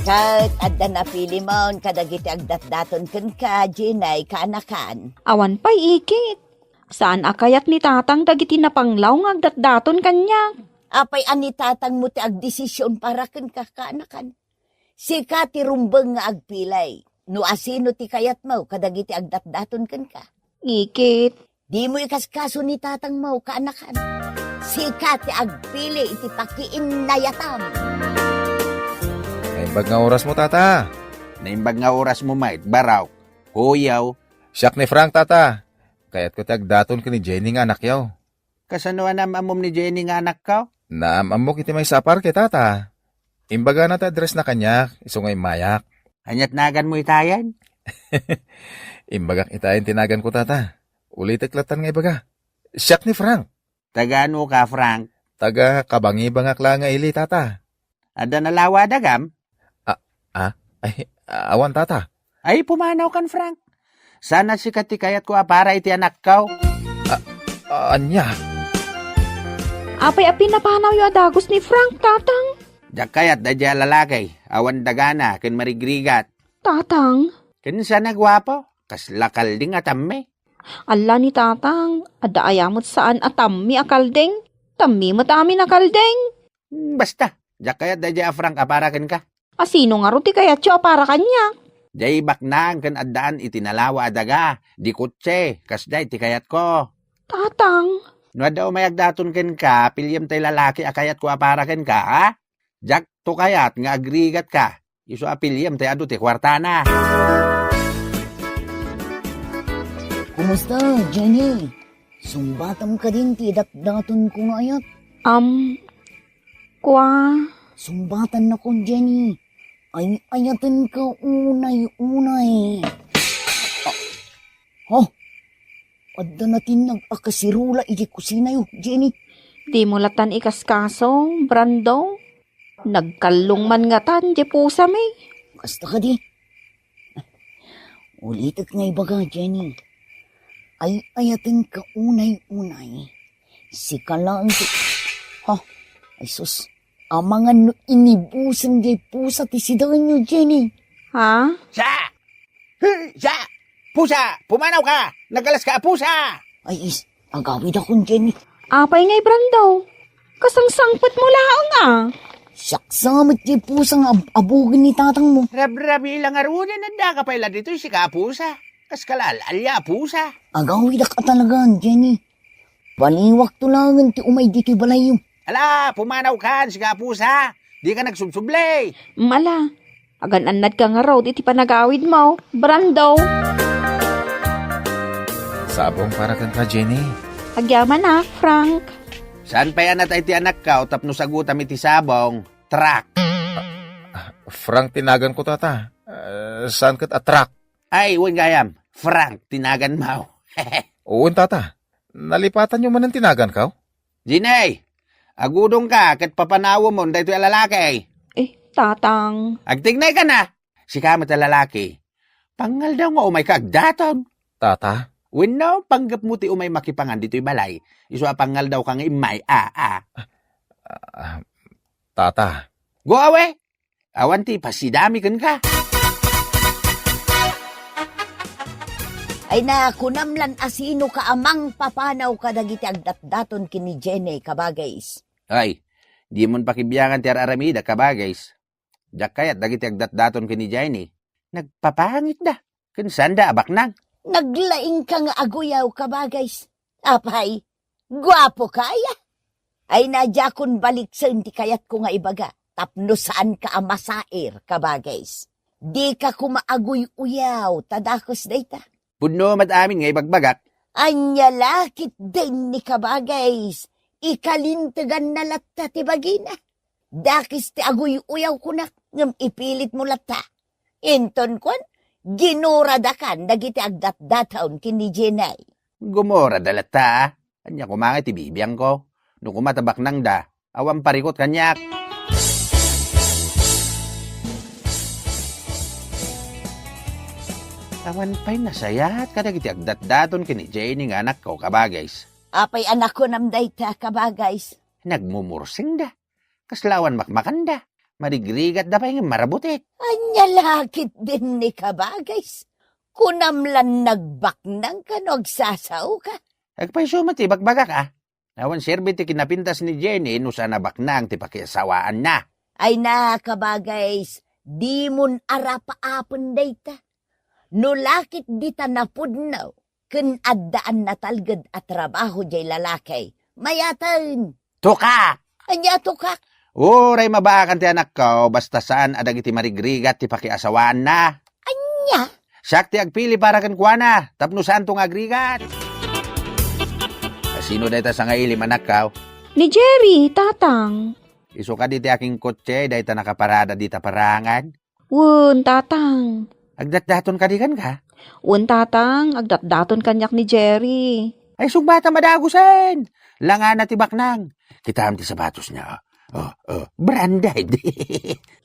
Ket adda napilimon kadagiti agdatdaton kenka, Jenny, kaanakan? Awan pay ikit. Saan a kayat ni Tatang dagiti napanglaw nga agdatdaton kaniak. Apay a ni Tatangmo ti agdesision para kenka, kaanakan? Sika ti rumbeng nga agpili no asino ti kayatmo kadagiti agdatdaton kenka. Ikit. Dimo ikaskaso ni Tatangmo, kaanakan. Sika ti agpili iti pakiinnayatam. Naimbag nga orasmo, Tata. Naimbag nga orasmo met, Barok. Kuyaw. Siak ni Frank, Tata. Kayatko ti agdaton ken ni Jenny nga anakyo. Kasano a naam-ammom ni Jenny nga anakko? Naam-ammok iti maysa a parke, tata. Imbagana ti addressna kaniak, isu nga immayak. Ania't naganmo itayen? Imbagak itayen ti naganko, tata. Ulitek lattan nga ibaga. Siak ni Frank. Taga ano ka, Frank? Taga Kabangibangak la nga ili, tata. Adda nalawa a dagam? Ah, ah, ay, awan, tata. Ay, pumanawkan, Frank. Saan a sika ti kayatko a para iti anakko. Ah, ah, ania? Apay a pinapanawyo a dagus ni Frank, Tatang? Diak kayat daydiay a lalaki, awan dagana ken marigrigat. Tatang? Ken saan a guapo, kasla kalding a tammi. Alla ni Tatang, adda aya met saan a tammi a kalding? Tammi met amin a kalding. Hmm, basta, diak kayat daydiay a Frank a para kenka. A sino ngarud ti kayatyo a para kaniak? Diay baknang ken addaan iti nalawa a daga, di kotse, kasdiay ti kayatko. Tatang. No adda umay agdaton kenka, piliem tay lalaki a kayatko a para kenka, ha? Diakto kayat nga agrigatka, isu a piliem tay adu ti kuartana. Kumusta, Jenny? Sungbatam kadin ti datdatonko nga ayat? Am, kua? Sungbatannakon, Jenny. Ay-ayatenka unay-unay. Ah, oh, adda natinnag a kasirula iti kusinayo, Jenny. Dimo lattan ikaskaso, Brando. Nagkallong man ngatan diay pusami. Kasta kadi. Ulitek nga ibaga, Jenny. Ay-ayatenka unay-unay. Sika laeng ti, ha? Ay sus, amangan no inibusem diay pusa ti sidaenyo, Jenny. Ha? Sa! Hey, sa! Pusa! Pumanawka! Nagkalaska a pusa! Ay is, agawidakon, Jenny. Apay ngay, Brando? Kasangsangpetmo laeng a. Siak sa met ti pusa nga ab-, abugen ni tatangmo. Rabrabi la ngaruden, addaka pay la ditoy sika a pusa. Kaskala al-alia a pusa. Agawidak a talagan, Jenny. Baliwakto laengen ti umay ditoy balayyo. Ala, pumanawkan, sika a pusa. Dika nagsubsubli. Mala, agan-annadka ngarud iti panagawidmo, Brando. Sabong para kenka, Jenny. Agyaman a, Frank. Saan pay a natay ti anakko tapno sagutam iti sabong, truck. Ah, Frank ti naganko, tata. Ah, saan ket a truck? Ay, wen gayam, Frank ti naganmo. Wen, tata. Nalipatanyo manen ti naganko? Jenny, agudongka ket papanawemon daytoy a lalaki. Eh, tatang. Agtignaykan a. Sika met a lalaki. Pangaldaw nga umayka agdaton. Tata? Wenno, panggepmo ti umay makipangan ditoy balay. Isu a pangaldawka nga immay, a, a. Ah, tata. Go away! Awan ti ipasidami kenka. Ay na, kunam lan a sino ka a mangpapanaw kadagiti agdatdaton ken ni Jenny, kabagays. Ay, dimon pakibiangan ti ar-aramidek, kabagays. Diak kayat dagiti agdatdaton ken ni Jenny. Nagpapangitda. Ken saanda a baknang. Naglaingka nga aguyaw, kabagays. Apay, guapoka aya? Ay na, diakon baliksen ti kayatko nga ibaga tapno saanka a masair, kabagays. Dika koma aguy-uyaw ta dakes dayta. Pudno met amin nga ibagbagak. Ania la ketdin ni kabagays? Ikalinteganna latta ti bagina. Dakes ti aguy-uyaw kunak, ngem ipilitmo latta. Inton kuan, ginuradakan dagiti agdatdaton ken ni Jenny. Gumurada latta, a. Ania koma nga iti bibiangko? No koma ta baknangda, awan parikut kaniak. Awan pay nasayaat kadagiti agdatdaton ken ni Jenny nga anakko, kabagays. Apay a nakunam dayta, kabagays? Nagmumursingda. Kasla awan makmakanda. Marigrigatda pay ngem marabutit. Ania la ketdin ni kabagays? Kunam lan nagbaknangka no agsasaoka. Agpayso met ti ibagbagak, a. Awan serbi ti kinapintas ni Jenny no saan a baknang ti pakiasawaanna. Ay na, kabagays, dimon arapaapen dayta. No la ketdi ta napudno ken addaan natalged a trabaho diay lalaki, mayaten. Tukak! Ania tukak? Uray mabaakan ti anakko, basta saan a dagiti marigrigat ti pakiasawaanna. Ania? Siak ti agpili para kenkuana, tapno saanto nga agrigat. Asino dayta sangailim, anakko? Ni Jerry, Tatang. Isu kadi ti akinkotse dayta nakaparada dita parangan? Wen, Tatang. Agdatdaton kadi kenka? Wen, Tatang, agdatdaton kaniak ni Jerry. Ay, sungbatam a dagusen. Langana ti baknang. Kitaem ti sapatosna, oh. Oh, oh, branded.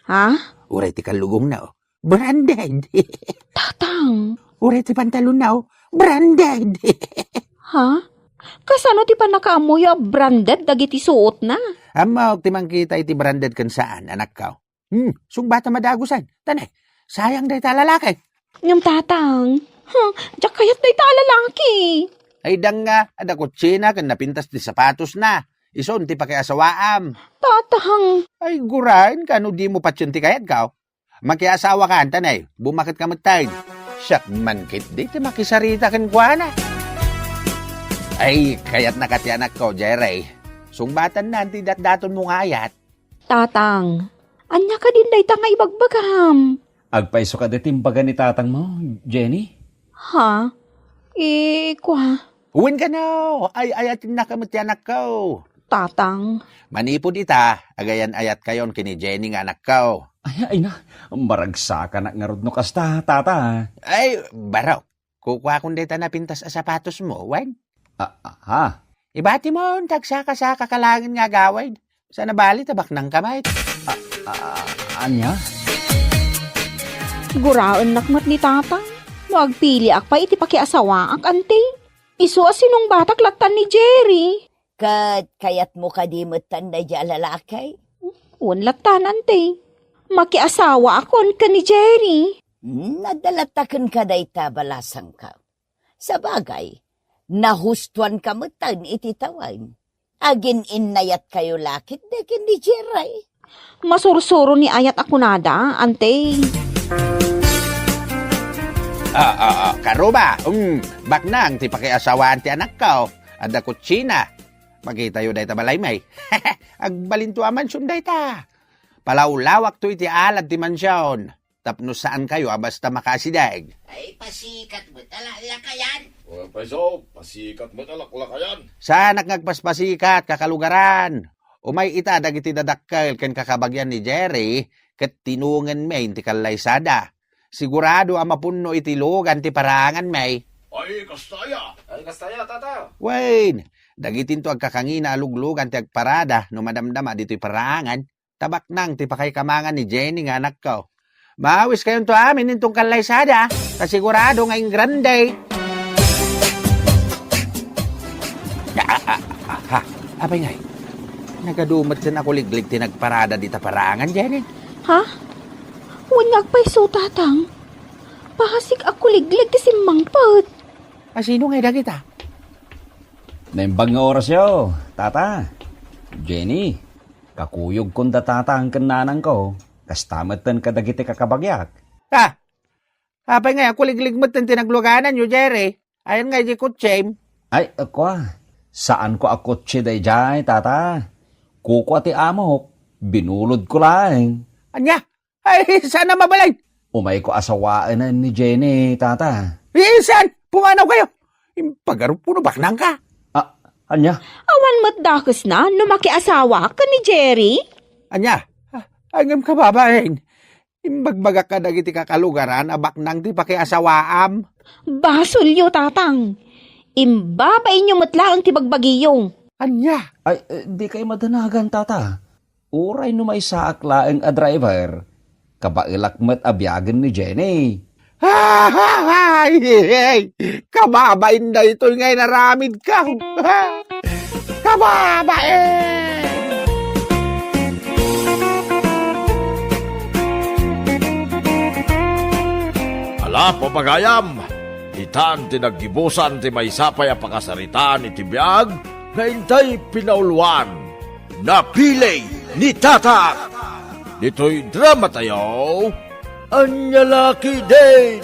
Ha? Uray ti kallugongna, oh. Branded. Tatang. Uray ti pantalonna, oh. Branded. Ha? Kasano ti pannakaammoyo a branded dagiti suotna? Ammok ti mangkita iti branded ken saan, anakko. Hmm, sungbatam a dagusen. Tanay, sayang dayta a lalaki. Ngem, Tatang, ha, diak kayat dayta a lalaki. Ay, danga, adda kotsena ken napintas ti sapatosna. Isun ti pakiasawaam. Tatang. Ay, guraen ka no dimo patien ti kayatko. Makiasawakan, tanay, bumaket ka metten. Siak man ketdi ti makisarita kenkuana. Ay, kayatnaka ti anakko, Jerry. Sungbatanna ti datdatonmo nga ayat. Tatang, ania kadin dayta nga ibagbagam? Agpayso kadi ti imbaga ni tatangmo, Jenny? Ha? Eh, kua. Wen kano, ay-ayatennaka met ti anakko. Tatang. Manipud ita, agayan-ayatkayon ken ni Jenny nga anakko. Ay, ay na, maragsakanak ngarud no kasta, tata. Ay, barok. Kukuakon dayta napintas a sapatosmo, wen? Ah, ah, ha? Ibatimon, tagsaka-saka ka laengen nga agawid. Saan a bali, ta baknangka met. Ah, ah, ania? Guraennak met ni Tatang no agpiliak pay iti pakiasawaak, anti. Isu a sinungbatak lattan ni Jerry. Ket kayatmo kadi metten daydiay a lalaki? Wen lattan, anti. Makiasawaakon ken ni Jerry. Hmm, adda latta kenka dayta a balasangko. Sabagay, nahustoanka metten iti tawen. Agin-innayatkayo la ketdi ken ni Jerry. Masursuro ni ayat a kunada, anti. Ah, ah, ah, karuba, um, baknang ti pakiasawaan ti anakko. Adda kutsina. Makitayo dayta balay, may. Agbalinto a mansion dayta. Palawlawakto iti alad ti mansion. Tapno saankayo a basta makaasideg. Ay, pasikat met a laklakayan. O, payso, pasikat met a laklakayan. Saanak nga agpaspasikat, kakalugaran. Umay ita dagiti dadakkel ken kakabagian ni Jerry, ket tinungenmi ti kallaysada. Sigurado a mapunno iti lugan ti paraanganmi. Ay, kasta aya. Ay, kasta aya, tata. Wen, dagitinto agkakangina a luglugan ti agparada no madamdama ditoy paraangan. Ta baknang ti pakaikamangan ni Jenny nga anakko. Maawiskayonto amin inton kallaysada, ta sigurado nga ingrande. Ah, ah, ah, ah, ha? Apay ngay? Nagadu met ken a kuliglig ti nagparada dita paraangan, Jenny? Ha? Wen nga agpayso, Tatang. Pasig a kuliglig ti simmangpet. A sino ngay dagita? Naimbag nga orasyo, Tata. Jenny. Kakuyogkon da tatang ken nanangko, kasta metten kadagiti kakabagiak. Ah! Apay ngay a kuliglig metten ti naglugananyo, Jerry? Ayan ngay di kutsem? Ay, kua, saanko a kutse daydiay, tata. Kukua ti amok, binulodko laeng. Ania? Ay, saan a mabalin? Umayko a sawaenen ni Jenny, tata. Eh, saan? Pumanaw kayo. Impagarupko no baknangka. Ah, ania? Awan met dakesna no makiasawa ken ni Jerry? Ania? Ah, ay, ngem kababain. Imbagbagak kadagiti kakalugaran a baknang ti pakiasawaam. Basolyo, Tatang. Imbabainyo met laeng ti bagbagiyo. Ania? Ay, eh, di kay madanagan, tata. Uray no maysaak laeng a driver, kabaelak met a biagen ni Jenny. Ay, kababain daytoy nga inaramidko. Kababain! Ala, papagayam, itan ti naggibusan ti maysa pay a pakasaritaan iti biag nga intay pinauluan. Napili ni Tata. Ditoy drama tayo, Ania La Ketdin?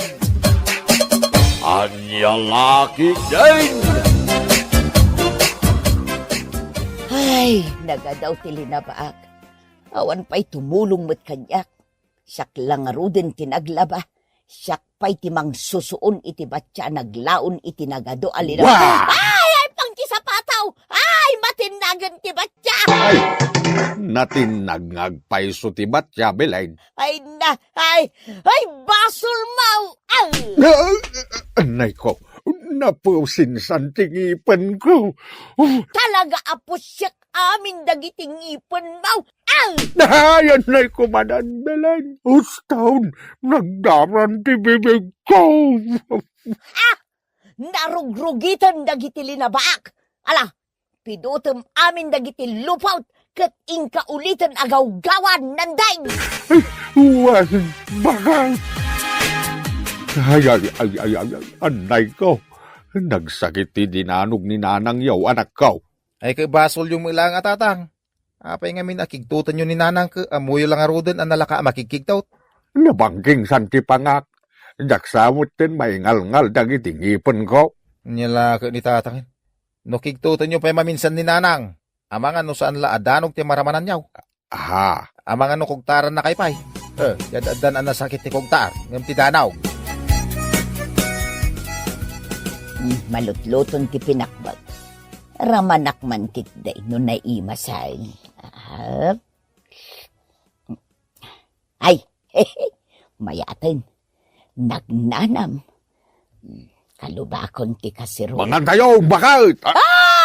Ania La Ketdin? Ay, nagadaw ti linabaak. Awan pay tumulong met kaniak. Siak la ngaruden ti naglaba. Siak pay ti mangsusuon iti batya a naglaon iti nagadu a linaw. Wah! Ay, ay, pangkisapataw! Ay, matinna Ken ti batya. Ay, natinnag nga agpayso ti batya, Belen. Ay na, ay, ay, basol mo! Ay! Ah, anay ko, napusinsan ti ngipen ko. Talaga a pusiek amin dagiti ngipen mo. Ay! Ay, anay ko manan, Belen. Uston, nagdaran ti bibig ko. Ah! Narugrugiten dagiti linabaak. Ala, pidutem amin dagiti lupot ket inka uliten a gawgawan, Nandeng! Wen, bakay! Ay, ay, ay, ay, ay, ay, anay ko. Nagsakit ti dinanog ni Nanang yaw, anak ko. Ay, ket basolyo met laeng a tatang. Apay ngamin a kigtotenyo ni Nanang ket ammoyo la ngaruden a nalaka a makigkigtot? Nabangkingsan ti pangak. Diak sa metten maingalngal dagiti ngipen ko. Ania la ket ni Tatang. No kigtotenyo pay maminsan ni Nanang, amangan no saan la a danog ti maramananyo. Aha. Amangan no kugtarannakay pay. Eh, di ad-addan a nasakit ti kugtar, ngem ti danog. Hmm, malutluton ti pinakbag. Ramanak man ketdi no naimasay. Ah. Ay, mayaten. Nagnanam. Kalubakon ti kasirol. Mangantayo, bakit? Ah!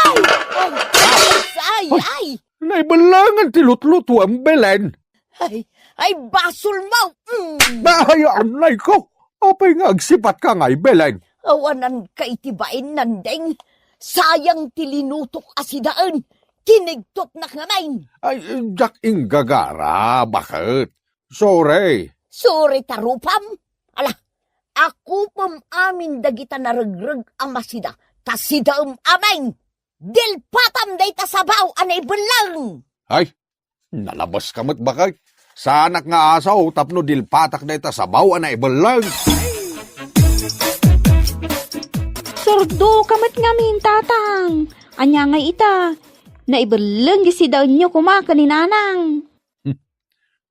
Ay! Ay! Ay! Ay! Naibellengen ti lutlutuem, Belen. Ay, ay, basol mo! Mm. Ay, anay ko! Apay nga agsipatka ngay, Belen? Awananka iti bain, Nandeng. Sayang ti linutok a sidaen. Kinigtotnak ngamin. Ay, diak inggagara, bakit? Sorry. Sorry ta rupam? Ala, akupem amin dagita naregreg a masida, ta sidaem amin. Dilpatam dayta sabaw a naibelleng. Ay, nalabaska met, bakit? Saanak nga asaw tapno dilpatak dayta sabaw a naibelleng. Surdoka met ngamin, Tatang. Ania ngay ita? Naibelleng ti sidaenyo koma ken ni Nanang.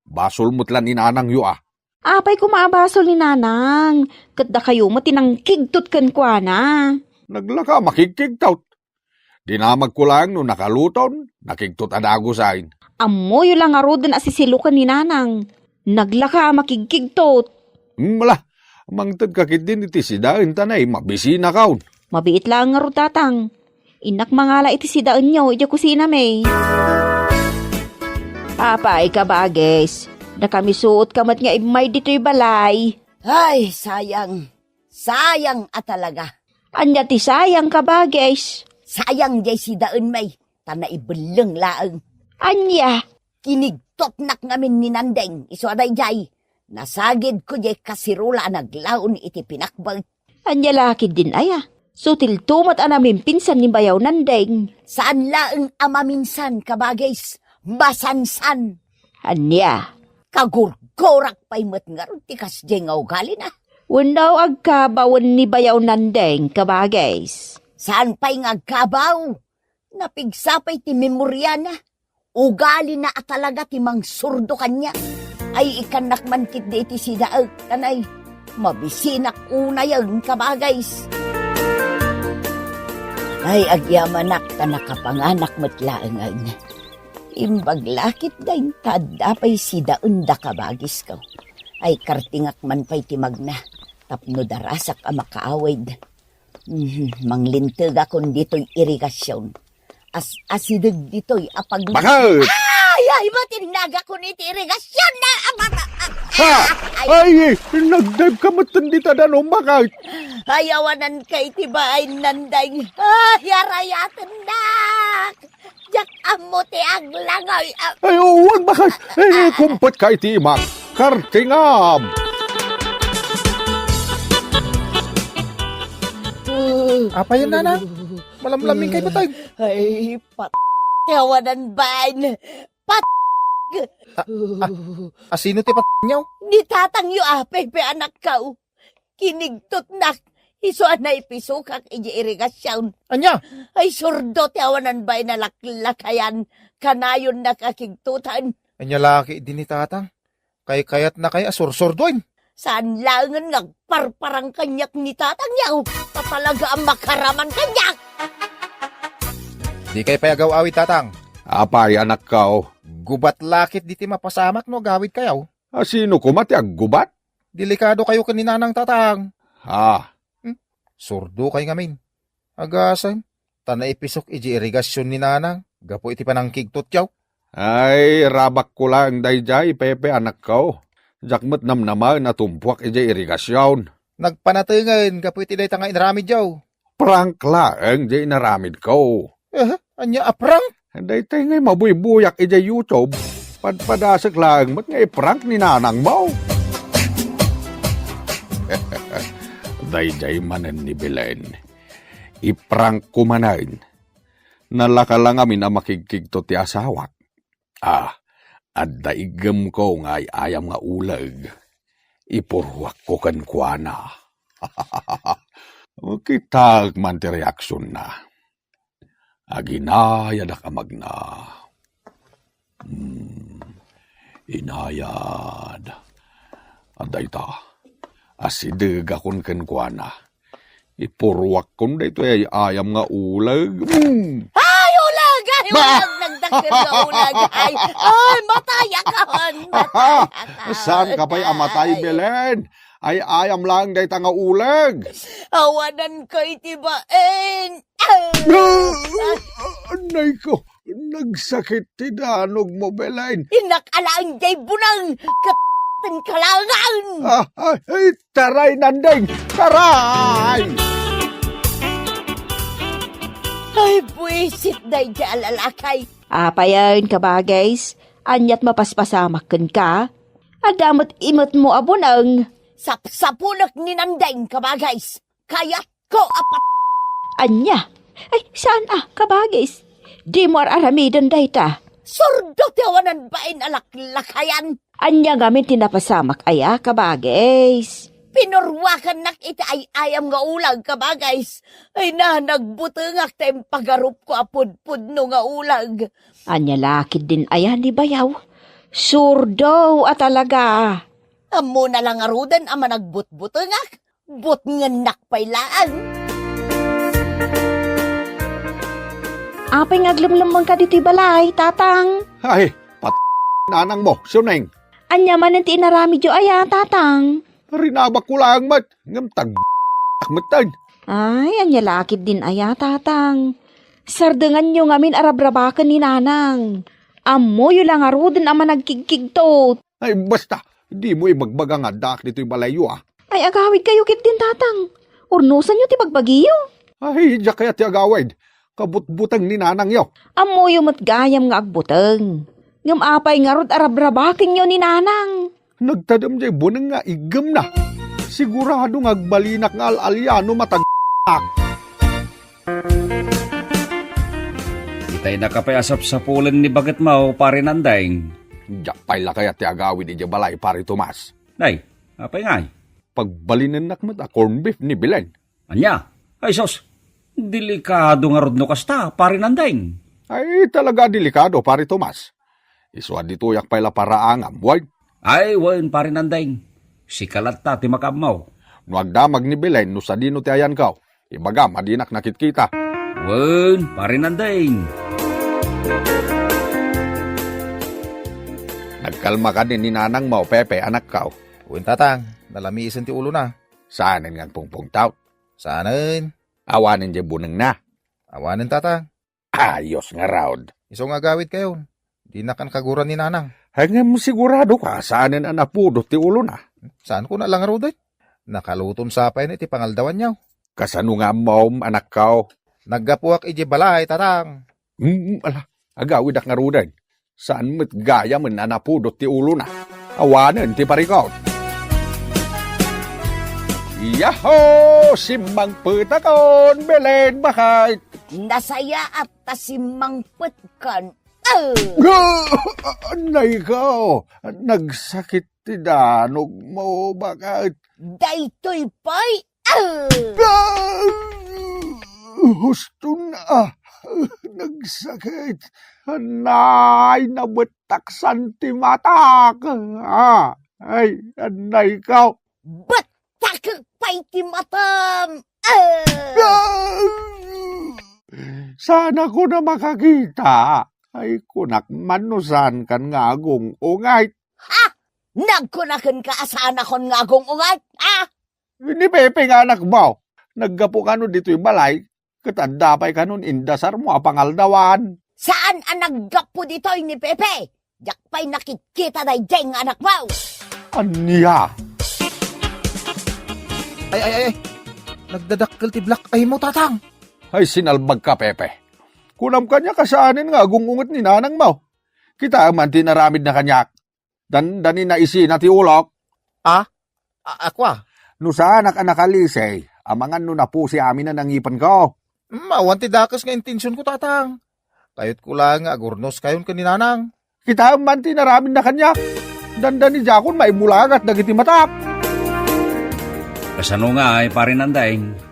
Basol met la ni Nanangyo, a. Apay koma a basol ni Nanang? Ket dakayo met ti nangkigtot kenkuana. Naglaka a makigkigtot. Dinamagko laeng no nakaluton, nakigtot a dagusen. Ammoyo la ngaruden a sisiloken ni Nanang. Naglaka a makigkigtot. Hmm, ala, mangtedka ketdin iti sidaen ta nay, mabisinakon. Mabiit laeng ngarud, Tatang. Innak mangala iti sidaenyo idiay kusinami. Apay, kabagis, nakamisuotka met nga immay ditoy balay. Ay, sayang. Sayang a talaga. Ania ti sayang, kabagis? Sayang diay sidaenmi, ta naibelleng laeng. Ania? Kinigtotnak ngamin ni Nandeng, isu a daydiay. Nasagidko diay kasirola a naglaon iti pinakbag. Ania la ketdin aya? Sutilto met a namimpinsan ni Bayaw Nandeng. Saan laeng a maminsan, kabagis. Masansan. Ania? Kagurgurak pay met ngarud ti kasdiay nga ugalina. Wenno agkabawen ni Bayaw Nandeng, kabagis? Saan pay nga agkabaw? Napigsa pay ti memoriana. Ugalina a talaga ti mangsurdo kaniak. Ay, ikkannak man ketdi iti sidaek, ta nay, mabisinak unayen, kabagis. Ay, agyamanak ta nakapanganak met laengen. Imbag la ketdin ta adda pay sidaenda, kabagisko. Ay, kartingak man pay ti magna tapno darasak a makaawid. Mhm, manglintegakon ditoy irigasion. As-, asideg ditoy a pag- Bakit? Ay, ay, matinnagakon iti irigasion na, ah, ah, ah, ah, Ha! ay. Ay, nagdayka metten dita danum, bakit? Ay, awananka iti bain, Nandeng. Ay, arayatennak. Diak ammo ti aglangoy, ah. Ay, wen, bakit? Eh, kumpetka iti imak. Kartingam! Apay, Nana? Malamlaming kay patag. Ay, pat-, ti awanan bain. Pat-, A, a, asino ti patnyo? Ni tatangyo, apay, pe, anakko. Kinigtotnak, isu a naipisukak idiay irigasion. Ania? Ay, surdo ti awanan bain a laklakayan, kanayonnak a kigtotan. Ania la ketdi ni tatang? Kaykayatnakay a sursurdoen? Saan laengen nga agparparang kaniak ni tatangyo, ta talaga a makaraman kaniak. Dikay pay agaw-awid, Tatang. Apay, anakko? Gubat la ket ditoy mapasamak no agawidkayo. A, sino koma ti aggubat? Delikadokayo ken ni Nanang, Tatang. Ah. Hmm? Surdo kay ngamin. Agasem, ta naipisok idiay irigasion ni Nanang gapu iti panangkigtotyo. Ay, rabakko laeng daydiay, Pepe, anakko. Diak met namnamaen a tumpuak idiay irigasion. Nagpanatengen gapu iti dayta nga inaramidyo. Prank laeng diay inaramidko. Eh, ania a prank? Daytay ngay mabuybuyak idiay YouTube. Padpadasek laeng met nga i-prank ni nanangmo. Daydiay manen ni Belen. I-prank ko manen. Nalaka la ngamin a makigkigto ti asawak. Ah, adda iggemko nga ay-ayam nga uleg. Ipurruakko kenkuana. Kitaek man ti reaksionna. Aginayadak a magna. Hmm, inayad. Adda ita. Asidegakon kenkuana. Ipurruakkon daytoy ay-ayam nga uleg. Mm. Ay, uleg! Ay, ba? Uleg! Nagdakkel nga uleg! Ay, ay, matayakon! Matayakon! Saan ka pay a matay, ay. Belen? Ay-ayam laeng dayta nga uleg. Awananko iti bain. Ah! Anay ko, nagsakit ti danogmo, Belen. Innak alaen jay buneng, ket kalangan. Ah, ay, ay, taray, Nandeng, taray! Ay, buisit dayjay a lalaki. Apayen, kabagays, aniat mapaspasamak kenka? Adda met imetmo a buneng. Sapsapulek ni Nandeng, kabagays. Kayatko a pat- Ania? Ay, saan a, kabagis? Dimo ar-aramiden dayta. Surdo ti awanan bain a laklakayan. Ania ngamin ti napasamak aya, kabagis? Pinurruakannak iti ay-ayam nga uleg, kabagis. Ay na, nagbutengak ta impagarupko a pudpudno nga uleg. Ania la ketdin aya ni bayaw? Surdo a talaga. Ammona la ngaruden a managbutbutengak. Butngennak pay laeng. Apay nga aglemlemmengka ditoy balay, Tatang? Ay, pat-, nanangmo, Sioneng. Ania manen ti inaramidyo aya, Tatang? Rinabakko laeng met, ngem tag-, metten. Ay, ania la ketdin aya, Tatang? Sardenganyo ngamin a rabrabaken ni Nanang. Ammoyo la ngaruden a managkigkigtot. Ay, basta, dimo ibagbaga nga addaak ditoy balayyo, a. Ay, agawidkayo ketdin, Tatang. Urnosanyo ti bagbagiyo. Ay, diak kayat ti agawid. Kabutangan ni nanangyo. Ammoyo met gayam nga agbuteng. Ngem apay ngarud a rabrabakenyo ni Nanang? Nagtadem jay buneng nga iggemna. Sigurado nga agbalinak nga al-alia no matag-ak. Itay na ka pay a sapsapulen ni bagetmo, Pare Nandeng. Diak pay la kayat ti agawid idiay balay, Pare Tomas. Nay, apay ngay? Pagbalinennak met a corned beef ni Belen. Ania? Ay sus, delikado ngarud no kasta, Pare Nandeng. Ay, talaga delikado, Pare Tomas. Isu a ditoyak pay la paraangam, wen? Ay, wen, Pare Nandeng. Sika latta ti makaammo. No agdamag ni Belen no sadino ti ayanko, ibagam a dinak nakitkita. Wen, Pare Nandeng. Nagkalma kadi ni nanangmo, Pepe, anakko? Wen, Tatang, nalamisen ti ulona. Saanen nga agpungpungtaw? Saanen. Awanen jay bunengna? Awanen, Tatang. Ayos ngarud. Isu nga agawidkayon. Dinakan kaguran ni Nanang. Ngem siguradoka, saanen a napudot ti ulona? Saanko la ngaruden? Nakaluton sa pay iti pangaldawanyo. Kasano nga ammom, anakko? Naggapuak idiay balay, Tatang. Mm, ala, agawidak ngaruden. Saan met gayamen a napudot ti ulona. Awanen ti parikut. Yahoo! Simmangpetakon, Belen, bakit? Nasayaat ta simmangpetkan. Ah! Anay ko! Nagsakit ti danogmo, bakit? Daytoy pay. Ah! Ah! Husto na. Nagsakit. Nay, nabettaksan ti matak. Ah, ay, anay ko. Bettakek pay ti matam. Ah! Ah! Saanakon a makakita. Ay, kunak man no saankan nga agung-ungayt. Ha? Nagkunakenka a saanakon nga agung-ungayt? Ha? Ni Pepe nga anakmo. Naggapu kano ditoy balay, ket adda pay kanon indasarmo a pangaldawan. Saan a naggapu ditoy ni Pepe? Diak pay nakitkita daydiay nga anakmo. Ania? Ay, ay, ay, ay. Nagdadakkel ti black eye mo, Tatang. Ay, sinalbagka, Pepe. Kunam kaniak a saanen nga agung-unget ni nanangmo. Kitaem man ti inaramidna kaniak. Dandani na isina ti ulok. Ah? A-, akua? No saanak a nakalisay, amangan no napusi amin a nangipenko. Hmm, awan ti dakes nga intensionko, Tatang. Kayatko laeng nga agurnoskayon ken ni Nanang. Kitaem man ti inaramidna kaniak. Dandani diakon maimbulagat dagiti matak. Kasano ngay, Pari Nandeng?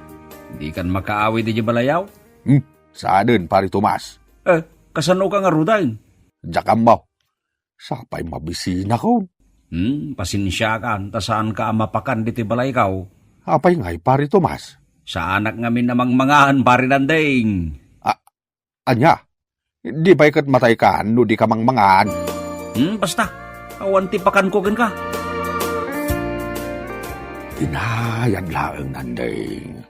Dikan makaawid idiay balayaw? Hmm, saanen, Pari Tomas. Eh, kasanoka ngaruden? Diak ammo. Sapay mabisinakon. Hmm, pasensiakan, ta saanka a mapakan ditoy balayko. Apay ngay, Pari Tomas? Saanak ngamin a mangmangan, Pari Nandeng. A-, ania? Di pay ket mataykan no dika mangmangan? Hmm, basta. Awan ti pakanko kenka. Inayad laeng, Nandeng.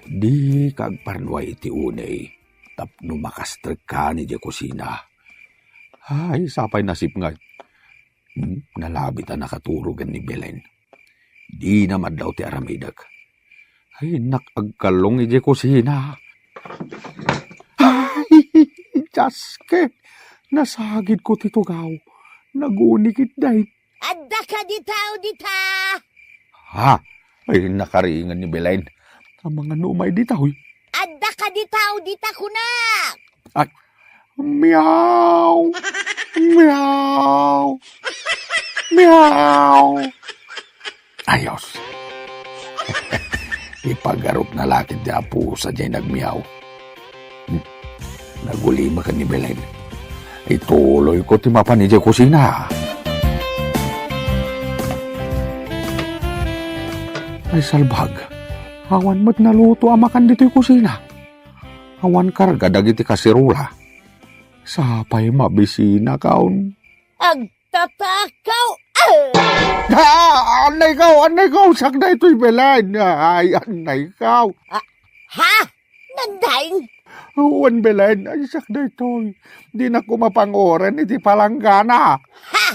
Dika agparnuay iti unay tapno makastrekkan idiay kusina. Ay, sapay nasipnget. Hmm, nalabit a nakaturogen ni Belen. Dina madlaw ti aramidek. Ay, innak agkallong idiay kusina. Ay, Dios ket, nasagidko ti tugaw. Nagunikit day. Adda kadi tao dita? Ha? Ay, nakaringan ni Belen. Amangan no umay dita, uy. Adda kadi tao dita, kunak? Ay, meow! Meow! Meow! Ayos. Ipagarupna la ket ti apo sadiay nagmeow. Hmm. Nagulimek ni Belen. Ituloyko ti mapan idiay kusina. Ay, salbag. Awan met naluto a makan ditoy kusina. Awan karga dagiti kaserola. Sapay mabisinakon. Agtatakaw! Ah! Ah! Annayko! Annayko! Sakdaytoy, Belen! Ay, annayko! Ah, ha? Nandeng? Wen, Belen, ay, sakdaytoy. Dinak koma panguren iti palanggana. Ha?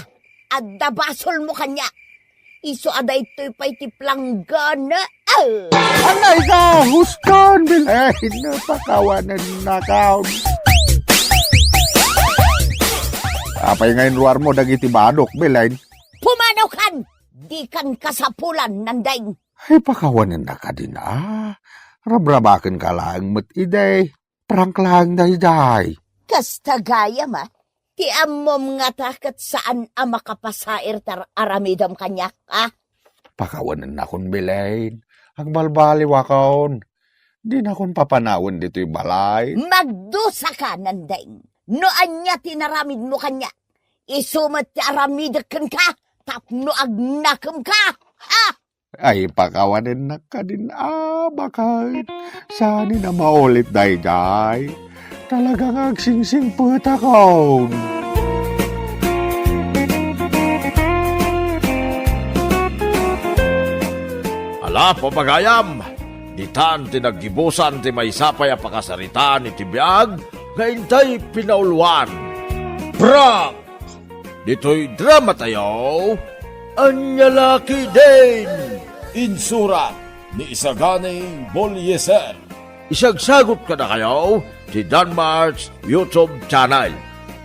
Adda basolmo kaniak. Isu a daytoy pay ti palanggana. Ah! Annayko! Huston, Belen! Pakawanennakon. Apay nga inruarmo dagiti badok, Belen? Pumanokan! Dikan kasapulan, Nandeng. Ay, pakawanennak kadin, a. Rabrabakenka laeng met idi. Prank laeng daydiay. Kasta gayam, a. Ti ammom ngata ket saan a makapasair ti ar-, aramidem kaniak, a. Pakawanennakon, Belen. Agbalbaliwakon. Dinakon papanawen ditoy balay. Magdusaka, Nandeng. No ania ti inaramidmo kaniak, isu met ti aramidek kenka tapno agnakemka. Ha? Ay, pakawanennak kadin, a, baket. Saan a maulit daydiay. Talaga nga agsingsingpetakon. Ala, pagayam, ditan ti naggibusan ti maysa pay a pakasaritaan iti biag nga intay pinauluan. Prank! Ditoy dramatayo, Ania La Ketdin! Insurat ni Isagani Bolieser. Isagsagut kadakayo ti Danmart's YouTube channel.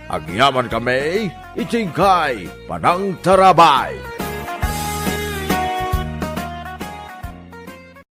Agyamankami iti inkay panangtarabay.